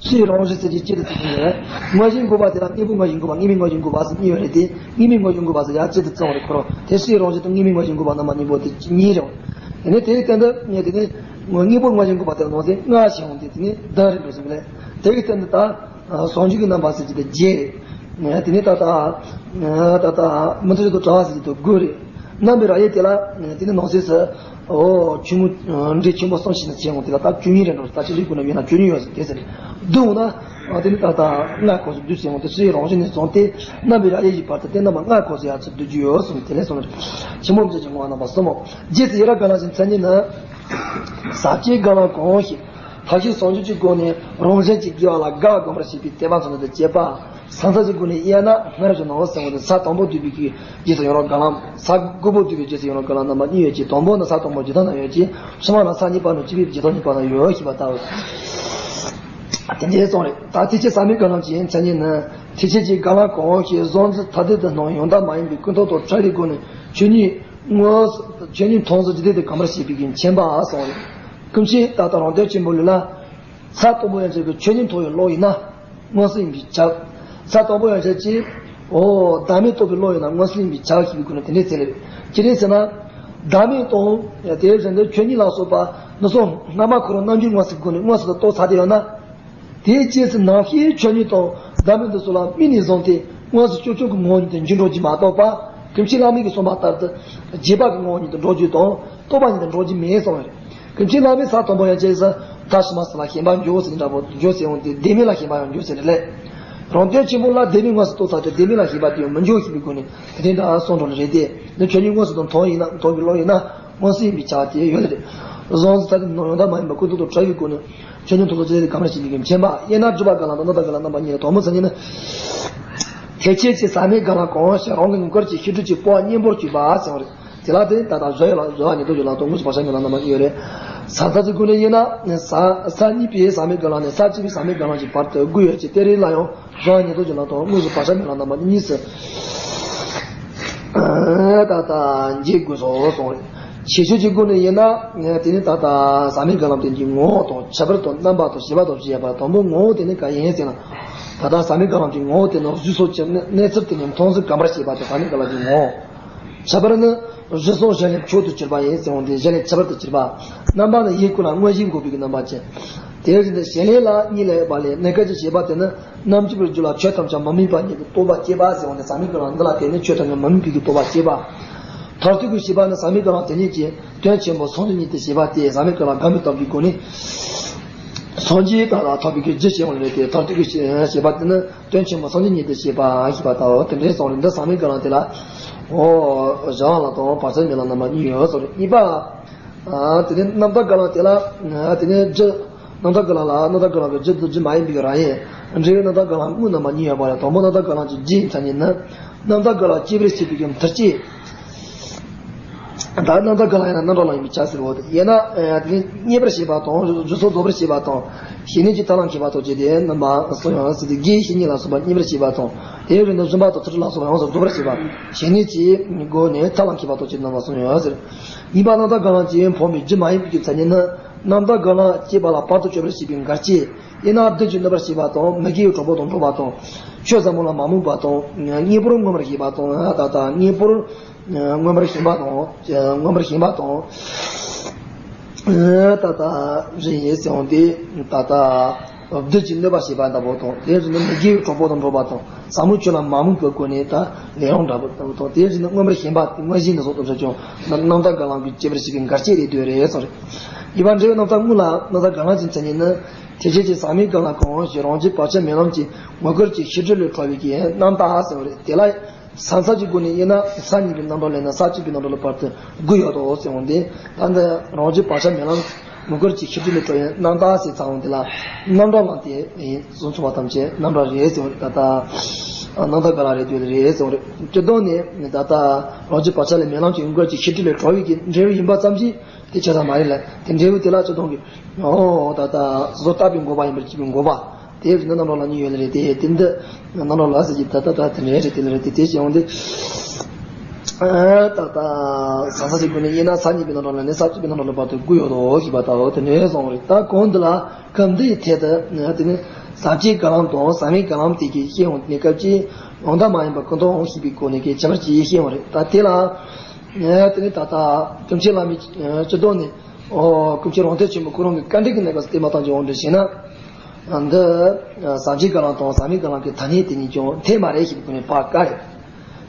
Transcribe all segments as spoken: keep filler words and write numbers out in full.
སྤྲོས་རང་བཞིན་ཟེར་གྱི་སྤྱི་དུ་ཚུལ་ཁྲིམས་རེད། དངོས་གཞིའི་འགོག་པ་དེ་ལ་དངོས་པོའི་དངོས་གཞིའི་འགོག་པ་དངོས་མེད་དངོས་གཞིའི་འགོག་པ་ཟེར་གཉིས་ཡོད་རེད་དེ། དངོས་མེད་དངོས་གཞིའི་འགོག་པ་ཟེར་ཡ་སྤྱི་དུ་བརྩི་བ་རེད་ཁོ་རང་། དེ་སྤྲོས་རང་བཞིན་དང་དངོས་མེད་དངོས་གཞིའི་འགོག་པ་རྣམ་པ་གཉིས་པོ་དེ་གཉིས་རེད། དེ་ནས་དེའི་སྟེང་དུ་དེ་ནས་དངོས་པོ་དངོས་གཞིའི་འགོག་པ་དེ་ནང་བཞིན་ལྔ་བྱུང་སྟེ་དེ་ནས་བདུན་རེད་འགྲོ་ཟིན་པ་རེད། དེ་གི་སྟེང་དུ་ད། ཟུང་འཇུག་གི་རྣམ་པ་ཟེར་གྱི་དེ་བརྒྱད། དེ་ནས་ད་ལྟ། ད་ལྟ་མུ་སྟེགས་ལུགས་དང་བྲལ་བ་ཟེར་གྱི་དེ་དགུ་རེད། རྣམ་པའི་རབ་དབྱེ་དེ་ལ། དེ་ནས་ནང་གསེས་སུ། འོ་ཆུང་ངུ། འབྲས་ཆེན་པོ་གསུམ་ཞིག་ནས་བྱས་འོང་དེ་ལ་ད་བཅུ་གཉིས་རེད་འགྲོ། ད་ཅི་ལུས་ཀུན་ན་ཡོད་ན་བཅུ་གཉིས་ཡོད་ཟེར་དེ་ཟེར། བསྡུ་འོང་ན། དེ་ནས་ད་ལྟ་ལྔ་གོ་ཟེར་བསྡུ་བྱས་འོང་དེ་སྤྲོས་རང་བཞིན་ནས་བཟུང་སྟེ། རྣམ་པའི་རབ་དབྱེ་བཞི་བར་དུ་དེ་རྣམ་པ་ལྔ་གོ་ཟེར་ཡ་ཚུལ་བསྡུ་རྒྱུ་ཡོད་གསུངས། དེ་ལས་གསུངས་ནས། ཆེན་པོ་མི་བྱེད་ཀྱི་ངོ་བོ་རྣམ་པ་གསུམ་མོ། རྗེས་སུ་ཡི་རང་སྒང་ལ་ཞིག་མཚན་ཉིད་ནི། ཟབ་ཆོས་སྒང་ལ་གང་ཞིག་ཐབས་ཤེས་ཟུང་འཇུག་གི་སྒོ་ནས་རང་བཞིན་གྱིས་དགེ་བ་ལ་དགའ་བ་སྒོམ་པར་བྱེད་པའི་དད་པ་མཚོན་དོན་དུ་བྱེད་པ། ས་མཚམས་ཀྱི་སྒོ་ནས་དབྱེ་ན་ལྔ་རུ་བྱུང་ནའོ་ཟེར་བ་དེ་ས་དང་པོ་བསྡུས་པའི་རྗེས་སུ་ཡི་རང་སྒང་ལ། ས་དགུ་པོ་བསྡུས་པའི་རྗེས་སུ་ཡི་རང་སྒང་ལ་རྣམ་པ་གཉིས་ཡོད་ཅིང་། དང་པོ་ནི་ས་དང་པོ་རྗེས་ཐོབ་ན་ཡོད་ཅིང་། གསུམ་པ་ནི་ས་གཉིས་པ་ནི་སྤྱི་པའི་རྗེས་ཐོབ་གཉིས་པ་ན་ཡོད་ཞེས་པ་ལྟ་བུ། དེ་འདྲའི་གསུངས་རེད། ད་ཐེག་ཆེན་ཟབ་མོའི་སྒང་ལ་ཞིག་མཚན་ཉིད་ནི། ཐེག་ཆེན་གྱི་སྒང་ལ་གང་ཞིག་གཟུང་འཛིན་ཐ་དད་དུ་སྣང་ཡང་དག་མ་ཡིན་པའི་ཀུན་རྟོག་དང་བྲལ་བའི་སྒོ་ནས་ཆོས་ཉིད་དངོས། ཆོས་ཉིད་མཐོང་ཟིན་ཇི་སྲིད་དུ་གོམས་པར་བྱེད་པའི་མཁྱེན་པ་གསུངས་རེད། ཀུན་མཁྱེན་ད་ལྟ་རང་དོན་ཆེན་པོ་ལུགས་ལ། ས་དང་པོ་ཡན་ཆད་ཀྱི་ཆོས་ཉིད་མཐོང་བའི་བློ་ཡིན་ན། མངོན་སུམ་ཡིན་པས་ཁྱབ། ས་དང་པོ་ཡན་ཆད་ཀྱི། འོ། བདག་མེད་རྟོགས་པའི་བློ་ཡིན་ན་མངོན་སུམ་ཡིན་པས་ཁྱབ་ཞེས་པའི་སྒོ་ནས་དེ་འདྲའི་ཚིག་རེད། ཅི་རེད་ཟེར་ན། བདག་མེད་དང་། དེ་བཞིན་དུ་ཆོས་ཉིད་ལ་སོགས་པ་འདི་ཚོ་སྔ་མ་ཁོ་རང་རྣམ་འགྱུར་མངོན་སུམ་སྒོ་ནས་མངོན་སུམ་དུ་རྟོགས་ཚར་ཏེ་ཡོད་ན། དེའི་རྗེས་སུ་ནམ་ཞིག་ཆོས་ཉིད་དང་བདག་མེད་འདི་ཚོ་ལ་དམིགས་ནས་བཟུང་སྟེ་མངོན་སུམ་ཅོག་ཅོག་གི་ངོ་བོ་ཉིད་དུ་འགྱུར་འགྲོ་རྒྱུ་མ་གཏོགས་པ། ཀུན་མཁྱེན་བླ་མའི་གི་གསུངས་པ་ལྟར་དུ། རྗེས་དཔག་གི་ངོ་བོ་ཉིད་དུ་འགྲོ་རྒྱུ་དང་། རྟོག་པ་ཉིད་དུ་འགྲོ་རྒྱུ་མེད་གསུངས་པ་རེད། ཀུན་མཁྱེན་བླ་མའི་ས་དང་པོ་ཡན་ཆད་ཟེར། ད་ཕྱི་མ་ཟེར་ལ་ཞེན་པ་འགྱོ་ཟེར་འདྲ་པོ་འགྱོ་ཟེར་འོང་དེ་བདེན་མེད་ལ་ཞེན་པ་ཡང་འགྱོ་ཟེར་རེད་ལས། རང་དོན་ཆེན་པོ་ལ་བདེན་མེད་མངོན་སུམ་རྟོགས་ཚར་ཏེ་བདེན་མེད་ལ་ཞེན་པ་དེ་ཡང་མི་འགྱོ་ཞེས་པའི་སྒོ་ནས་དེ་འདྲ་གསུངས་འགྲོ་ལེ་རེད་དེ། འདི་ཆོས་ཉིད་མངོན་སུམ་དུ་མཐོང་ཡིན་ན་མཐོང་བའི་བློ་ཡིན་ན། མངོན་སུམ་ཡིན་པའི་ཆ་དེ་ཡོད་རེད། གཟུང་འཛིན་ཐ་དད་དུ་སྣང་ཡང་དག་མ་ཡིན་པ་ཀུན་རྟོག་དང་བྲལ་བའི་སྒོ་ནས་ཆོས་ཉིད་མཐོང་ཚུལ་ཇི་སྲིད་དུ་གོམས་པར་བྱེད་པའི་མཁྱེན་པ། དབྱེ་ན་སྒྲུབ་པ་སྒང་ལ་དང་རྣམ་དག་སྒང་ལ་རྣམ་པ་གཉིས་ལ། དང་པོ་མཚན་ཉིད་ནི། ཐེག་ཆེན་གྱི་ཟབ་མོའི་སྒང་ལ་གང་ཞིག་རང་གི་ངོ་སྐལ་གྱི་ཤེས་སྒྲིབ་ཀྱི་སྤོབས་པ་གཉེན་པོར་གྱུར་པ་ཟེར་བ་རེད། དེ་ལ་དེ་ད་ལྟ་བཟོད་ཡ་ལ་བཟོད་པ་ཉིད་དུ་བརྗོད་ལ་དང་དངོས་སུ་བག་ཆགས་མེད་ལ་རྣམ་པ་གཉིས་ཡོད་རེད། ས་མཚམས་ཀྱི་སྒོ་ནས་དབྱེ་ན། ས་ས་གཉིས་པའི་ཟབ་མོའི་སྒང་ལ་ནས་ས་བཅུ་པའི་ཟབ་མོའི་སྒང་ལ་གྱི་བར་དུ་དགུ་ཡོད་ཅིང་། དེ་རེ་ལ་ཡང་བཟོད་པ་ཉིད་དུ་བརྗོད་ལ་དང་དངོས་སུ་བག་ཆགས་མེད་ལ་རྣམ་པ་གཉིས་སུ། ད་ལྟ་འབྱེད་དགོས་སོ་གསུངས་རེད། ཁྱད་ཆོས་ཀྱི་སྒོ་ནས་དབྱེ་ན། དེ་ནི་ད་ལྟ་ཟབ་མོའི་སྒང་ལ་དེ་གཉིས་ཀྱི་ངོ་བོ་དང་ཁྱད་པར་དང་རྣམ་པ་དང་བྱེད་པ་དང་བཅས་པ། དང་པོ་ངོ་བོ་དེ་ནི་གང་ཡིན་ཟེར་ན། ད་ལྟ་ཟབ་མོའི་སྒང་ལ་གྱི་ངོ་བོ་དེ་ནི་གཟུགས་སོགས་ཀྱི་གནས་གནས་ཚུལ་དེ་ཉིད་མཐོང་ཚུལ་གོམས་པར་བྱེད་པ་དེ་ཟབ་མོའི་སྒང་ལ་གྱི་ངོ་བོ། ཁྱད་པར་ནི། གཟུགས་སོགས་གཞན་ལས་མཆོག་ཏུ་གྱུར་པ་ཡིན་ཟེར་འོང་དེ་གཞན་ལས་ཁྱད་པར་དུ་གྱུར་པ། རྣམ་པ་ནི་ཡིད་ཀུན་ལ་མངོན་ཞེན་འགོག་པའི་རྣམ་པ་ཅན། དེ་བཞིན་དུ་གཞན་ལས་ལ་གཉིས་ལས་པ་ལས་གནས་སྐབས་ཀྱི་བྱེད་པ་དེ་ནི་རྣམ་བཅུ་པའི་རྒྱུད་ལ་ཆོས་ཐམས་ཅད་མི་དམིགས་པ་ཉིད་ཀྱི་རྟོགས་པ་སྐྱེས་པ་ཟེར་འོང་དེ་ཟབ་མོའི་སྒང་ལ་འདི་ལ་བརྟེན་ནས་ཆོས་ཐམས་ཅད་མི་དམིགས་པའི་གི་རྟོགས་པ་སྐྱེས་པ། མཐར་ཐུག་གི་བྱེད་པ་ནི་ཟབ་མོའི་སྒང་ལ་དེ་ཉིད་ཀྱི་དོན་ཆེན་པོ་སངས་རྒྱས་ཉིད་དུ་བྱེད་པ་སྟེ་ཟབ་མོའི་སྒང་ལ་དགག་མི་སྟོན་པའི་སྒོ་ནས། སངས་རྒྱས་དག་ལ་ཐོབ་པའི་གི་རྒྱུ་ཅན་ཡང་རེད་དེ། མཐར་ཐུག་གི་བྱེད་པ་དེ་ནི། དོན་ཆེན་པོ་སངས་རྒྱས་ཉིད་དུ་བྱེད་པ་ཞེས་པ་དང་དེ་འདྲའི་གསུངས་རེད། འདི་ཟབ་མོའི་སྒང་ལ་དེ་ལ། འོ། བྱ་བ་ལ་དང་བག་ཆགས་མེད་ལ་རྣམ་པ་གཉིས་ཡོད་གསུངས་རེད། གཉིས་པ། དེ་ནས་རྣམ་དག་སྒང་ལ་དེ་ལ། དེ་ནས་རྒྱུ། རྣམ་དག་སྒང་ལ་ལ་རྣམ་དག་སྒང་ལ་གི་རྒྱུ་དང་རྒྱུ་མ་ཡིན་པའི་རང་ཡིན། འབྲས་བུ་རྣམ་དག་སྒང་ལ་དངོས་རྣམ་པ་གཉིས་ཡོད་པ་རེད། དང་པོ་རྣམ་དག་སྒང་ལ་གྱི་རྒྱུའི་མཚན་ཉིད་ནི། རྣམ་དག་སྒང་ལ་སྐྱེ་བར་བྱེད་པའི་གི་མཐར་སྐྱེ། ད་རྣམ་དག་སྒང་ལ་ཡང་ན་རྣམ་གྲངས་ལ་ཡིན་པའི་ཆ་ཟེར་བ་དེ། ཡང་ན་དེ་ནས་རྙེད་པར་བྱེད་པ་དང་རྗེས་སུ་བཟློག་པར་བྱེད་པ་དང་། ཞེ་གནས་ཀྱི་ཐབས་ལ་མཁས་པ་དང་བཅས་ཏེ་རྣམ་པ་གསུམ་ཡོད་ཟེར་ཏེ། དགེ་བའི་བཤེས་གཉེན་ལ་སོགས་པ་རྙེད་པར་བྱེད་པ་དང་། དེ་བཞིན་དུ་སྦྱིན་པ་དང་ཚུལ་ཁྲིམས་ལ་སོགས་པ་ཡོངས་སུ་རྫོགས་པར་བྱེད་པ། ཞེ་གནས་ཀྱི་སྒོ་ནས་ཐབས་ལ་མཁས་པ་དང་བཅས་རྣམ་པ་གསུམ་ཡོད་ཟེར། གཉིས་པ་རྣམ་དག་སྒང་ལ་གྱི་འཕངས་པའི་རྒྱུ་མ་ཡིན་པའི་གི་མཚན་ཉིད་ནི། རྣམ་དག་སྒང་ལ་སྐྱེས་པ་ལ་བར་དུ་གཅོད་པར་བྱེད་པའི་འགལ་རྐྱེན། དབྱེ་ན་བདུད་ཀྱིས་གནོད་པར་བྱེད་པ་དང་། མི་དགེ་བའི་གྲོགས་པོ་དང་འགྲོགས་པ་དང་། ཆོས་ཟབ་མོ་ལ་མ་རྨོངས་པ་དང་། གཉེན་པོར་མངོན་པར་ཞེན་པ་དང་། ད་ལྟ་གཉེན་པོར། མངོན་པར་ཞེན་པ་དང་། མངོན་པར་ཞེན་པ་དང་། ད་ལྟ་རེ་ཡིན་ཟེར་འོང་དེ། ད་ལྟ་བདུད་ཀྱིས་གནོད་པ་བྱེད་པ་འདྲ་པོ་དང་། དེ་བཞིན་དུ་མི་དགེ་བའི་གྲོགས་པོ་དང་འགྲོགས་པ་དང་། ཟབ་མོའི་ཆོས་ལ་མ་རྨོངས་པའི་སྒོ་ནས་ད་ལས་རུང་འདྲ་པོ་ལྟ་བུ་དང་། དེ་བཞིན་དུ་མངོན་པར་ཞེན་པ་དེ་མངོན་ཞེན་དུ་སོགས་དང་བྱ་ཁྱོང་རྣམ་དག་སྒང་ལ་གྱི་སྐྱེ་བར་བྱེད་པའི་འགལ་རྐྱེན་རེད་འདོད་རེད་གསུངས་རེད། གཉིས་པ་འབྲས་བུ་རྣམ་དག་དངོས་ལ་རྣམ་དག་སྒང་ལ་གྱི་མཚན་ཉིད་ནི། ཐེག་ཆེན་གྱི་ཟབ་མོའི་སྒང་ལ་གང་ཞིག་རང་རྒྱུད་བག་ཆགས་མེད་ལམ་གྱི་ངོ་སྐལ་གྱི་ཤེས་སྒྲིབ་ལས་གྲོལ་བའི་གི་རྣམ་དག་ཟེར་བ་རེད། དེ་ལ། ས་མཚམས་ཀྱི་སྒོ་ནས་དབྱེ་ན་ས་གཉིས་པའི་རྣམ་གྲངས་ལས་ན་ས་བཅུ་པའི་རྣམ་གྲངས་ལ་བར་དུ་དགུ་ཡོད་དོ་ཟེར་འོང་དེ། ད་འདི་རང་རྒྱུད་བག་ཆགས་མེད་ལམ་ངོ་སྐལ་གྱི་ཤེས་སྒྲིབ་ལས་གྲོལ་བའི་རྣམ་དག་ཟེར་ཚར་འོང་དེ་ལ། རྣམ་གྲངས་ལ་དེ་ཡིན་གསུང་ཆུང་བ་ཐམས་ཅད་རྣམ་གྲངས་རེད་ཟེར་འོང་རེད། ད་ལྟ་རྣམ་དག་ག་ལ་རེད་དུས་རེད་ཟེར་འོང་རེད། སྤྱིར་བཏང་ནས་ད་ལྟ་རང་རྒྱུད་བག་ཆགས་ལས་མེད་ལམ་གྱི་ངོ་སྐལ་གྱི་ཤེས་སྒྲིབ་ལས་གྲོལ་བའི་གི་འབྲས་བུ་ཡིན་པ་ཙམ་གྱིས་དེ་ཆ་ཚང་མ་རེད་ལ། དེ་འབྲས་བུ་དེ་ལ་སྤྱིར་བཏང་གི། ཨོ། ད་ལྟ་སོ་སོ་བརྟགས་པའི་འགོག་པ་ཡིན་པར་བྱེད་པའི་འགོག་པ། དེ་བཞིན་དུ་རྣམ་གྲངས་ལ་གཉིས་ཡོད་ལ་རེད་དེ། དེ་འདི་རྣམ་གྲངས་ལ་ཟེར་གྱི་ད་ལྟ་ད་དེ་འདྲའི་རེད་དེ་ལ་རེད་དེ། དེ་བྱས་འོང་དེ། ད་ལྟ་ས་མཚམས་ཀྱི་སྒོ་ནས་དབྱེ་ན་ས་གཉིས་པའི་རྣམ་གྲངས་ལ་ནི་ས་བཅུ་པའི་རྣམ་གྲངས་ལ་བར་དུ་དགུ་ཡོད་དོ་ཞེས་པ་ལྟ་བུ་དེ་འདྲའི་གསུངས་རེད། ད་གོང་འདི་ལ་སྐབས་འདིའི་ཐད་དུ་དེ་ནི། ཟབ་རྒྱས་དགའ་ལམ་དང་ཟབ་མོའི་དགའ་ལམ་དེ་གའི་བཤད་ཡོང་དུས་སྐབས་ཀྱི་ཡང་དག་མ་ཡིན་པ་ཀུན་སྟོང་ཞེས་པའི་སྒོ་ནས་ཀྱི་ཁྱད་པར་ཅིག་བཤད་ཡོང་རེད། ད་དེ་ལ་དེ་ནི་ད་ལྟ་སྐུ་མཆེད་བླ་མའི་སྤྱི་དོན་ནས་སྐུ་མཆེད་རང་ཐོས་ཆེན་པོ་ཁོ་རང་གི་བཀའ་འགྲེལ་གྱི་གནས་སྐབས་སུ་དེ་མ་བཏང་ཀྱང་འོང་འདྲ་ཞེ་ན། འདི་ཟབ་རྒྱས་དགའ་ལམ་དང་ཟབ་མོའི་དགའ་ལམ་གྱི་ཐ་སྙད་དེ་གཉིས་ཀྱང་འཐད་མ་རེད་ཞེས་པའི་སྒོ་ནས་ཕར་བཀག་རེད།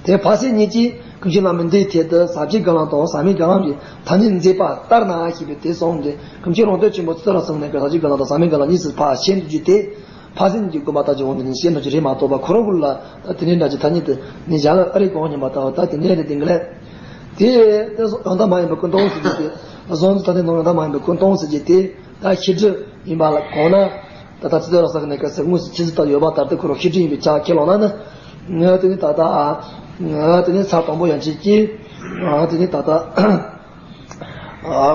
དེ་ཕར་ཚད་ཉིད་ཀྱིས་སྐུ་མཆེད་བླ་མས་འདིའི་ཐད་དུ་ཟབ་རྒྱས་དགའ་ལམ་དང་ཟབ་མོའི་དགའ་ལམ་གྱི་ཐ་སྙད་མཛད་པ་ལྟར་ན་ཞེས་པའི་དེ་གསུངས་ཏེ། སྐུ་མཆེད་རང་ཐོས་ཆེན་པོ་ཚུལ་རབ་གསུམ་ནས་ཀྱང་ཟབ་རྒྱས་དགའ་ལམ་དང་ཟབ་མོའི་དགའ་ལམ་གཉིས་སུ་ཕར་ཕྱེ་འདུག་རྒྱུ་དེ་ཕར་ཚད་ཉིད་ཀྱི་དགོངས་པ་ལྟར་གྱི་འོང་དུ་ནི་བཤད་འདུག་རྒྱུ་རེད་མ་གཏོགས་པ། ཁོ་རང་ཀུན་ལ་ད་དེ་འདྲའི་འདྲ་གྱི་ཐ་སྙད་དེ་ནི་བཞག་ལ་ཨ་རེ་གོང་ཉན་པ་ལྟ་བུ་ད་དེ་འདྲའི་རེད། དེ་འགལ་ལས་དེ་ཡང་དག་མ་ཡིན་པའི་ཀུན་སྟོང་ཟེར་རྒྱུ་དེ་གཟུང་འཛིན་ཐ་དད་ནང་ཡང་དག་མ་ཡིན་པའི་ཀུན་སྟོང་ཟེར་རྒྱུ་དེ། ད་ཤེས་སྒྲིབ་ཡིན་པ་ལ་གོང་ན། ད་ལྟ་ཚིག་དོན་རང་སར་གནས་སྐབས་སུ་དངོས་སུ་ཁྱད་གཞི་ལྟར་ཡོད་པ་ལྟར་དུ་ཁོ་རང་ཤེས་སྒྲིབ་ཡིན་པའི་ཆ་ཁས་བླངས་ན་ནི། ང་དེ་ནི་ད་ལྟ་ང་དེ་ནི་ས་དང་པོ་ཡན་ཆད་ཀྱི་ང་དེ་ནི་ད་ལྟ་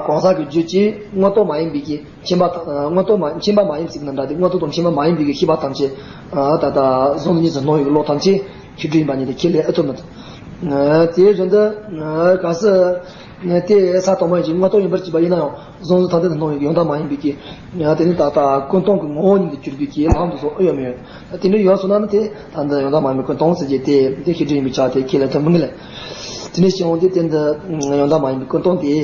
གང་ཟག་གི་རྒྱུད་ཀྱི་མངོན་རྟོགས་མ་ཡིན་པའི་གི་མཁྱེན་པ་དང་མངོན་རྟོགས་མ་མཁྱེན་པ་མ་ཡིན་ཟེར་གྱི་ན་འདྲ་སྟེ། མངོན་རྟོགས་དང་མཁྱེན་པ་མ་ཡིན་པའི་གི་ཤེས་པ་ཐམས་ཅད་ད་ལྟ་གཟུང་འཛིན་གཉིས་སུ་སྣང་བའི་བློ་ཐམས་ཅད་ཤེས་སྒྲིབ་ཡིན་པ་ཉིད་དུ་ཁས་ལེན་ཨེ་ཐུབ་མི་ཐུབ། དེ་བཞིན་དུ་གལ་སྲིད། དེ་ས་དང་པོ་ཡིན་གྱི་མངོན་རྟོགས་ཡིན་པར་བྱེད་པ་ཡིན་ན་ཡང་གཟུང་འཛིན་ཐ་དད་དུ་སྣང་བའི་ཡང་དག་མ་ཡིན་པའི་གི། དེ་ནི་ད་ལྟ་ཀུན་སྟོང་གི་ངོ་བོ་ཉིད་དུ་གྱུར་པའི་གི་ལམ་དུ་སོགས་ཨེ་ཡོད་མེད། དེ་འདྲ་ཡོད་སོང་ན་ནི་དེ་ད་ལྟ་ཡང་དག་མ་ཡིན་པའི་ཀུན་སྟོང་ཟེར་གྱི་དེ་དེ་ཤེས་སྒྲིབ་ཡིན་པའི་ཆ་དེ་ཁས་ལེན་ཐུབ་མི་ལ། དེ་འདྲ་བྱུང་སྟེ་དེ་འདི་ཡང་དག་མ་ཡིན་པའི་ཀུན་སྟོང་དེ།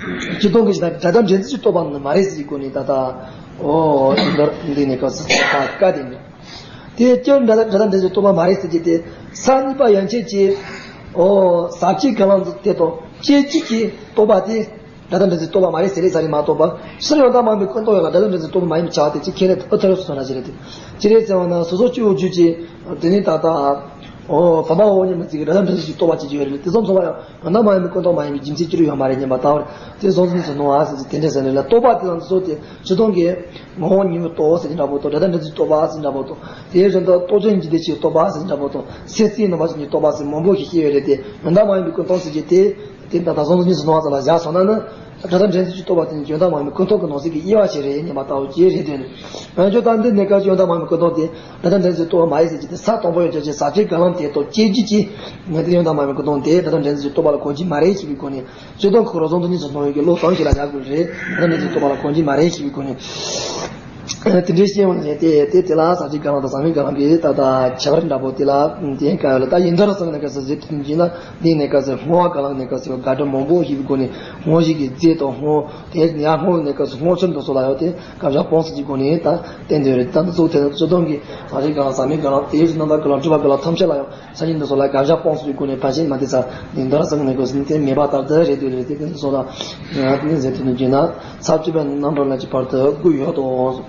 སྤྱི་སྟོང་གི་གཞི་ན་སྒྲ་དང་འབྲེལ་ཚུལ་གྱི་རྟོག་པ་ནི་མ་རེད་ཟེར་གྱི་སྒོ་ནས་ད་ལྟ་འོ་འདི་འདི་ནས་སྐབས་སུ་ད་བཀའ་དེ་འདི། དེ་སྤྱིར་འདྲ་འདྲ་དང་འབྲེལ་ཚུལ་རྟོག་པ་མ་རེད་ཟེར་གྱི་དེ་ས་གཉིས་པ་ཡན་ཆད་ཀྱི་ཨོ་ཟབ་རྒྱས་དགའ་ལམ་དེ་དང་སྐྱེ་མཆེད་ཀྱི་རྟོག་པ་དེ་འདྲ་དང་འབྲེལ་ཚུལ་རྟོག་པ་མ་རེད་ཟེར་རེད་ཟེར་རེད་མ་གཏོགས་པ། སྤྱིར་ཡང་དག་མ་ཡིན་པའི་ཀུན་སྟོང་ཡོད་ལ་འདྲ་དང་འབྲེལ་ཚུལ་རྟོག་པ་མ་ཡིན་པའི་ཆ་དེ་ཅིག་ཁས་ལེན་ཨ་ཐུར་སོང་ན་ཞིག་རེད་དེ། ཅི་རེད་ཟེར་བ་ན་སོ་སོ་སྐྱེ་བོའི་རྒྱུད་ཀྱི་དེ་ནི་ད་ལྟ་ཨོ་བུམ་པ་འོག་གཉིས་མ་གཅིག་གི་འདྲ་དང་འབྲེལ་ཚུལ་གྱི་རྟོག་པ་ཅིག་ཡོད་རེད། དེ་ཚོ་ཚོ་བ་ཡང་། ཡང་དག་མ་ཡིན་པའི་ཀུན་སྟོང་མ་ཡིན་པའི་རྒྱུ་མཚན་ཅི་རུང་ཡོད་མ་རེད་སྙམ་པ་ལྟ་བུ། དེ་གཟུང་འཛིན་གཉིས་སུ་སྣང་བ་ཟེར་གྱི་དེ་འདྲ་ཟེར་ནས་ལ་རྟོག་པ་དེ་དང་དེ་ཚོ་དེ་སྤྱི་སྟོང་གི་ངོ་བོ་ཉིད་དུ་རྟོགས་ཟེར་གྱི་འདྲ་པོ་དང་། སྒྲ་དང་འབྲེལ་ཚུལ་རྟོག་པ་ཟེར་གྱི་འདྲ་པོ་དང་། དེ་བཞིན་དུ་རྟོག་བཅས་འཇིག་རྟེན་ཕྱིའི་རྟོག་པ་ཟེར་གྱི་འདྲ་པོ་དང་། སེམས་རྩེའི་རྣམ་པ་ཅན་གྱི་རྟོག་པ་ཟེར་མང་པོ་ཞིག་བཤད་ཡོད་རེད་དེ། ཡང་དག་མ་ཡིན་པའི་ཀུན་སྟོང་ཟེར་གྱི་དེ་དེ་ད་ལྟ་གཟུང་འཛིན་གཉིས་སུ་སྣང་བ་ཙམ་ལ་བཞག་སོང་ན་ནི། སྒྲ་དང་འབྲེལ་ཚུལ་གྱི་རྟོག་པ་དེ་ནི་ཡང་དག་མ་ཡིན་པའི་ཀུན་སྟོང་གི་ནང་གསེས་ཀྱི་དབྱེ་བ་ཞིག་རེད་སྙམ་པ་ལྟ་བུ་ཅིག་རེད་དེ། ཡང་ཁྱོད་ད་འདི་གནས་སྐབས་ཀྱི་ཡང་དག་མ་ཡིན་པའི་ཀུན་སྟོང་དེ། སྒྲ་དང་འབྲེལ་ཚུལ་རྟོག་པ་མ་ཡིན་ཟེར་གྱི་དེ་ས་དང་པོ་ཡོད་ཀྱང་ཅི་ཟབ་རྒྱས་དགའ་ལམ་དེ་དང་སྐྱེ་མཆེད་ཀྱི་ངེས་དོན་ཡང་དག་མ་ཡིན་པའི་ཀུན་སྟོང་དེ་སྒྲ་དང་འབྲེལ་ཚུལ་གྱི་རྟོག་པ་ལ་གོ་རྒྱུ་མ་རེད་ཞེས་པའི་སྒོ་ནས། སྤྱི་སྟོང་ཁོ་རང་གཟུང་འཛིན་གཉིས་སུ་སྣང་བའི་གི་བློ་གཏོང་ཞིག་ལ་བཞག་དགོས་རེད། སྒྲ་དང་འབྲེལ་ཚུལ་གྱི་རྟོག་པ་ལ་གོ་རྒྱུ་མ་རེད་ཞེས་པའི་སྒོ་ནས། དེ་འདྲའི་སྐྱེ་བོ་ནས་དེ་དེ་ལ་ཟབ་རྒྱས་དགའ་ལམ་དང་ཟབ་མོའི་དགའ་ལམ་གྱི་ད་ལྟ་ཁྱད་པར་འདྲ་པོ་དེ་ལ་དེ་ག་ཡོད་ལ། ད་ཡིན་ད་ར་སང་གནས་སྐབས་སུ་ཟེར་དུས་ཡིན་ན་འདི་གནས་སྐབས་སུ་བསྔོ་བ་དགའ་ལམ་གནས་སྐབས་སུ་དགའ་སྒྲུབ་མང་པོ་ཞིག་གི་སྒོ་ནས་བསྔོ་བཞེས་ཀྱི་རྫས་དང་བསྔོ། དེ་ཡང་བསྔོ་གནས་སྐབས་སུ་བསྔོ་ཆུ་འདི་ཚོ་ལ་ཡང་དེ་དགག་བཞག་སྤོང་ཚུལ་གྱི་སྒོ་ནས་ད་བསྟན་དོན་རེད། ད་འདི་ཚོ་དེ་སྤྱི་སྟོང་གི་ཟབ་རྒྱས་དགའ་ལམ་ཟབ་མོའི་དགའ་ལམ་དེ་ཡོད་ཚུལ་རྣམ་དག་དགའ་ལམ་སྤྲུལ་པ་དགའ་ལམ་ཐམས་ཅད་ལ་ཡང་། ས་ཉིན་འདི་ཚོ་ལ་དགག་བཞག་སྤོང་ཚུལ་གྱི་སྒོ་ནས་ཕན་ཆད་མ་དེ་ཚ་ནི་འདི་ར་སང་གནས་སྐབས་སུ་ནི་དེ་མེད་པ་ལྟར་དུ་རེད་དུ་རེད་དེ། དེ་ཚོ་ལ་ཡང་དེ་ནི་ཟེར་དུས་ནི་བརྗོད་ན་ཚར་གཅིག་པའི་རྣམ་གྲངས་ལ་གཅིག་བར་དུ་དགུ་ཡོད་དོ།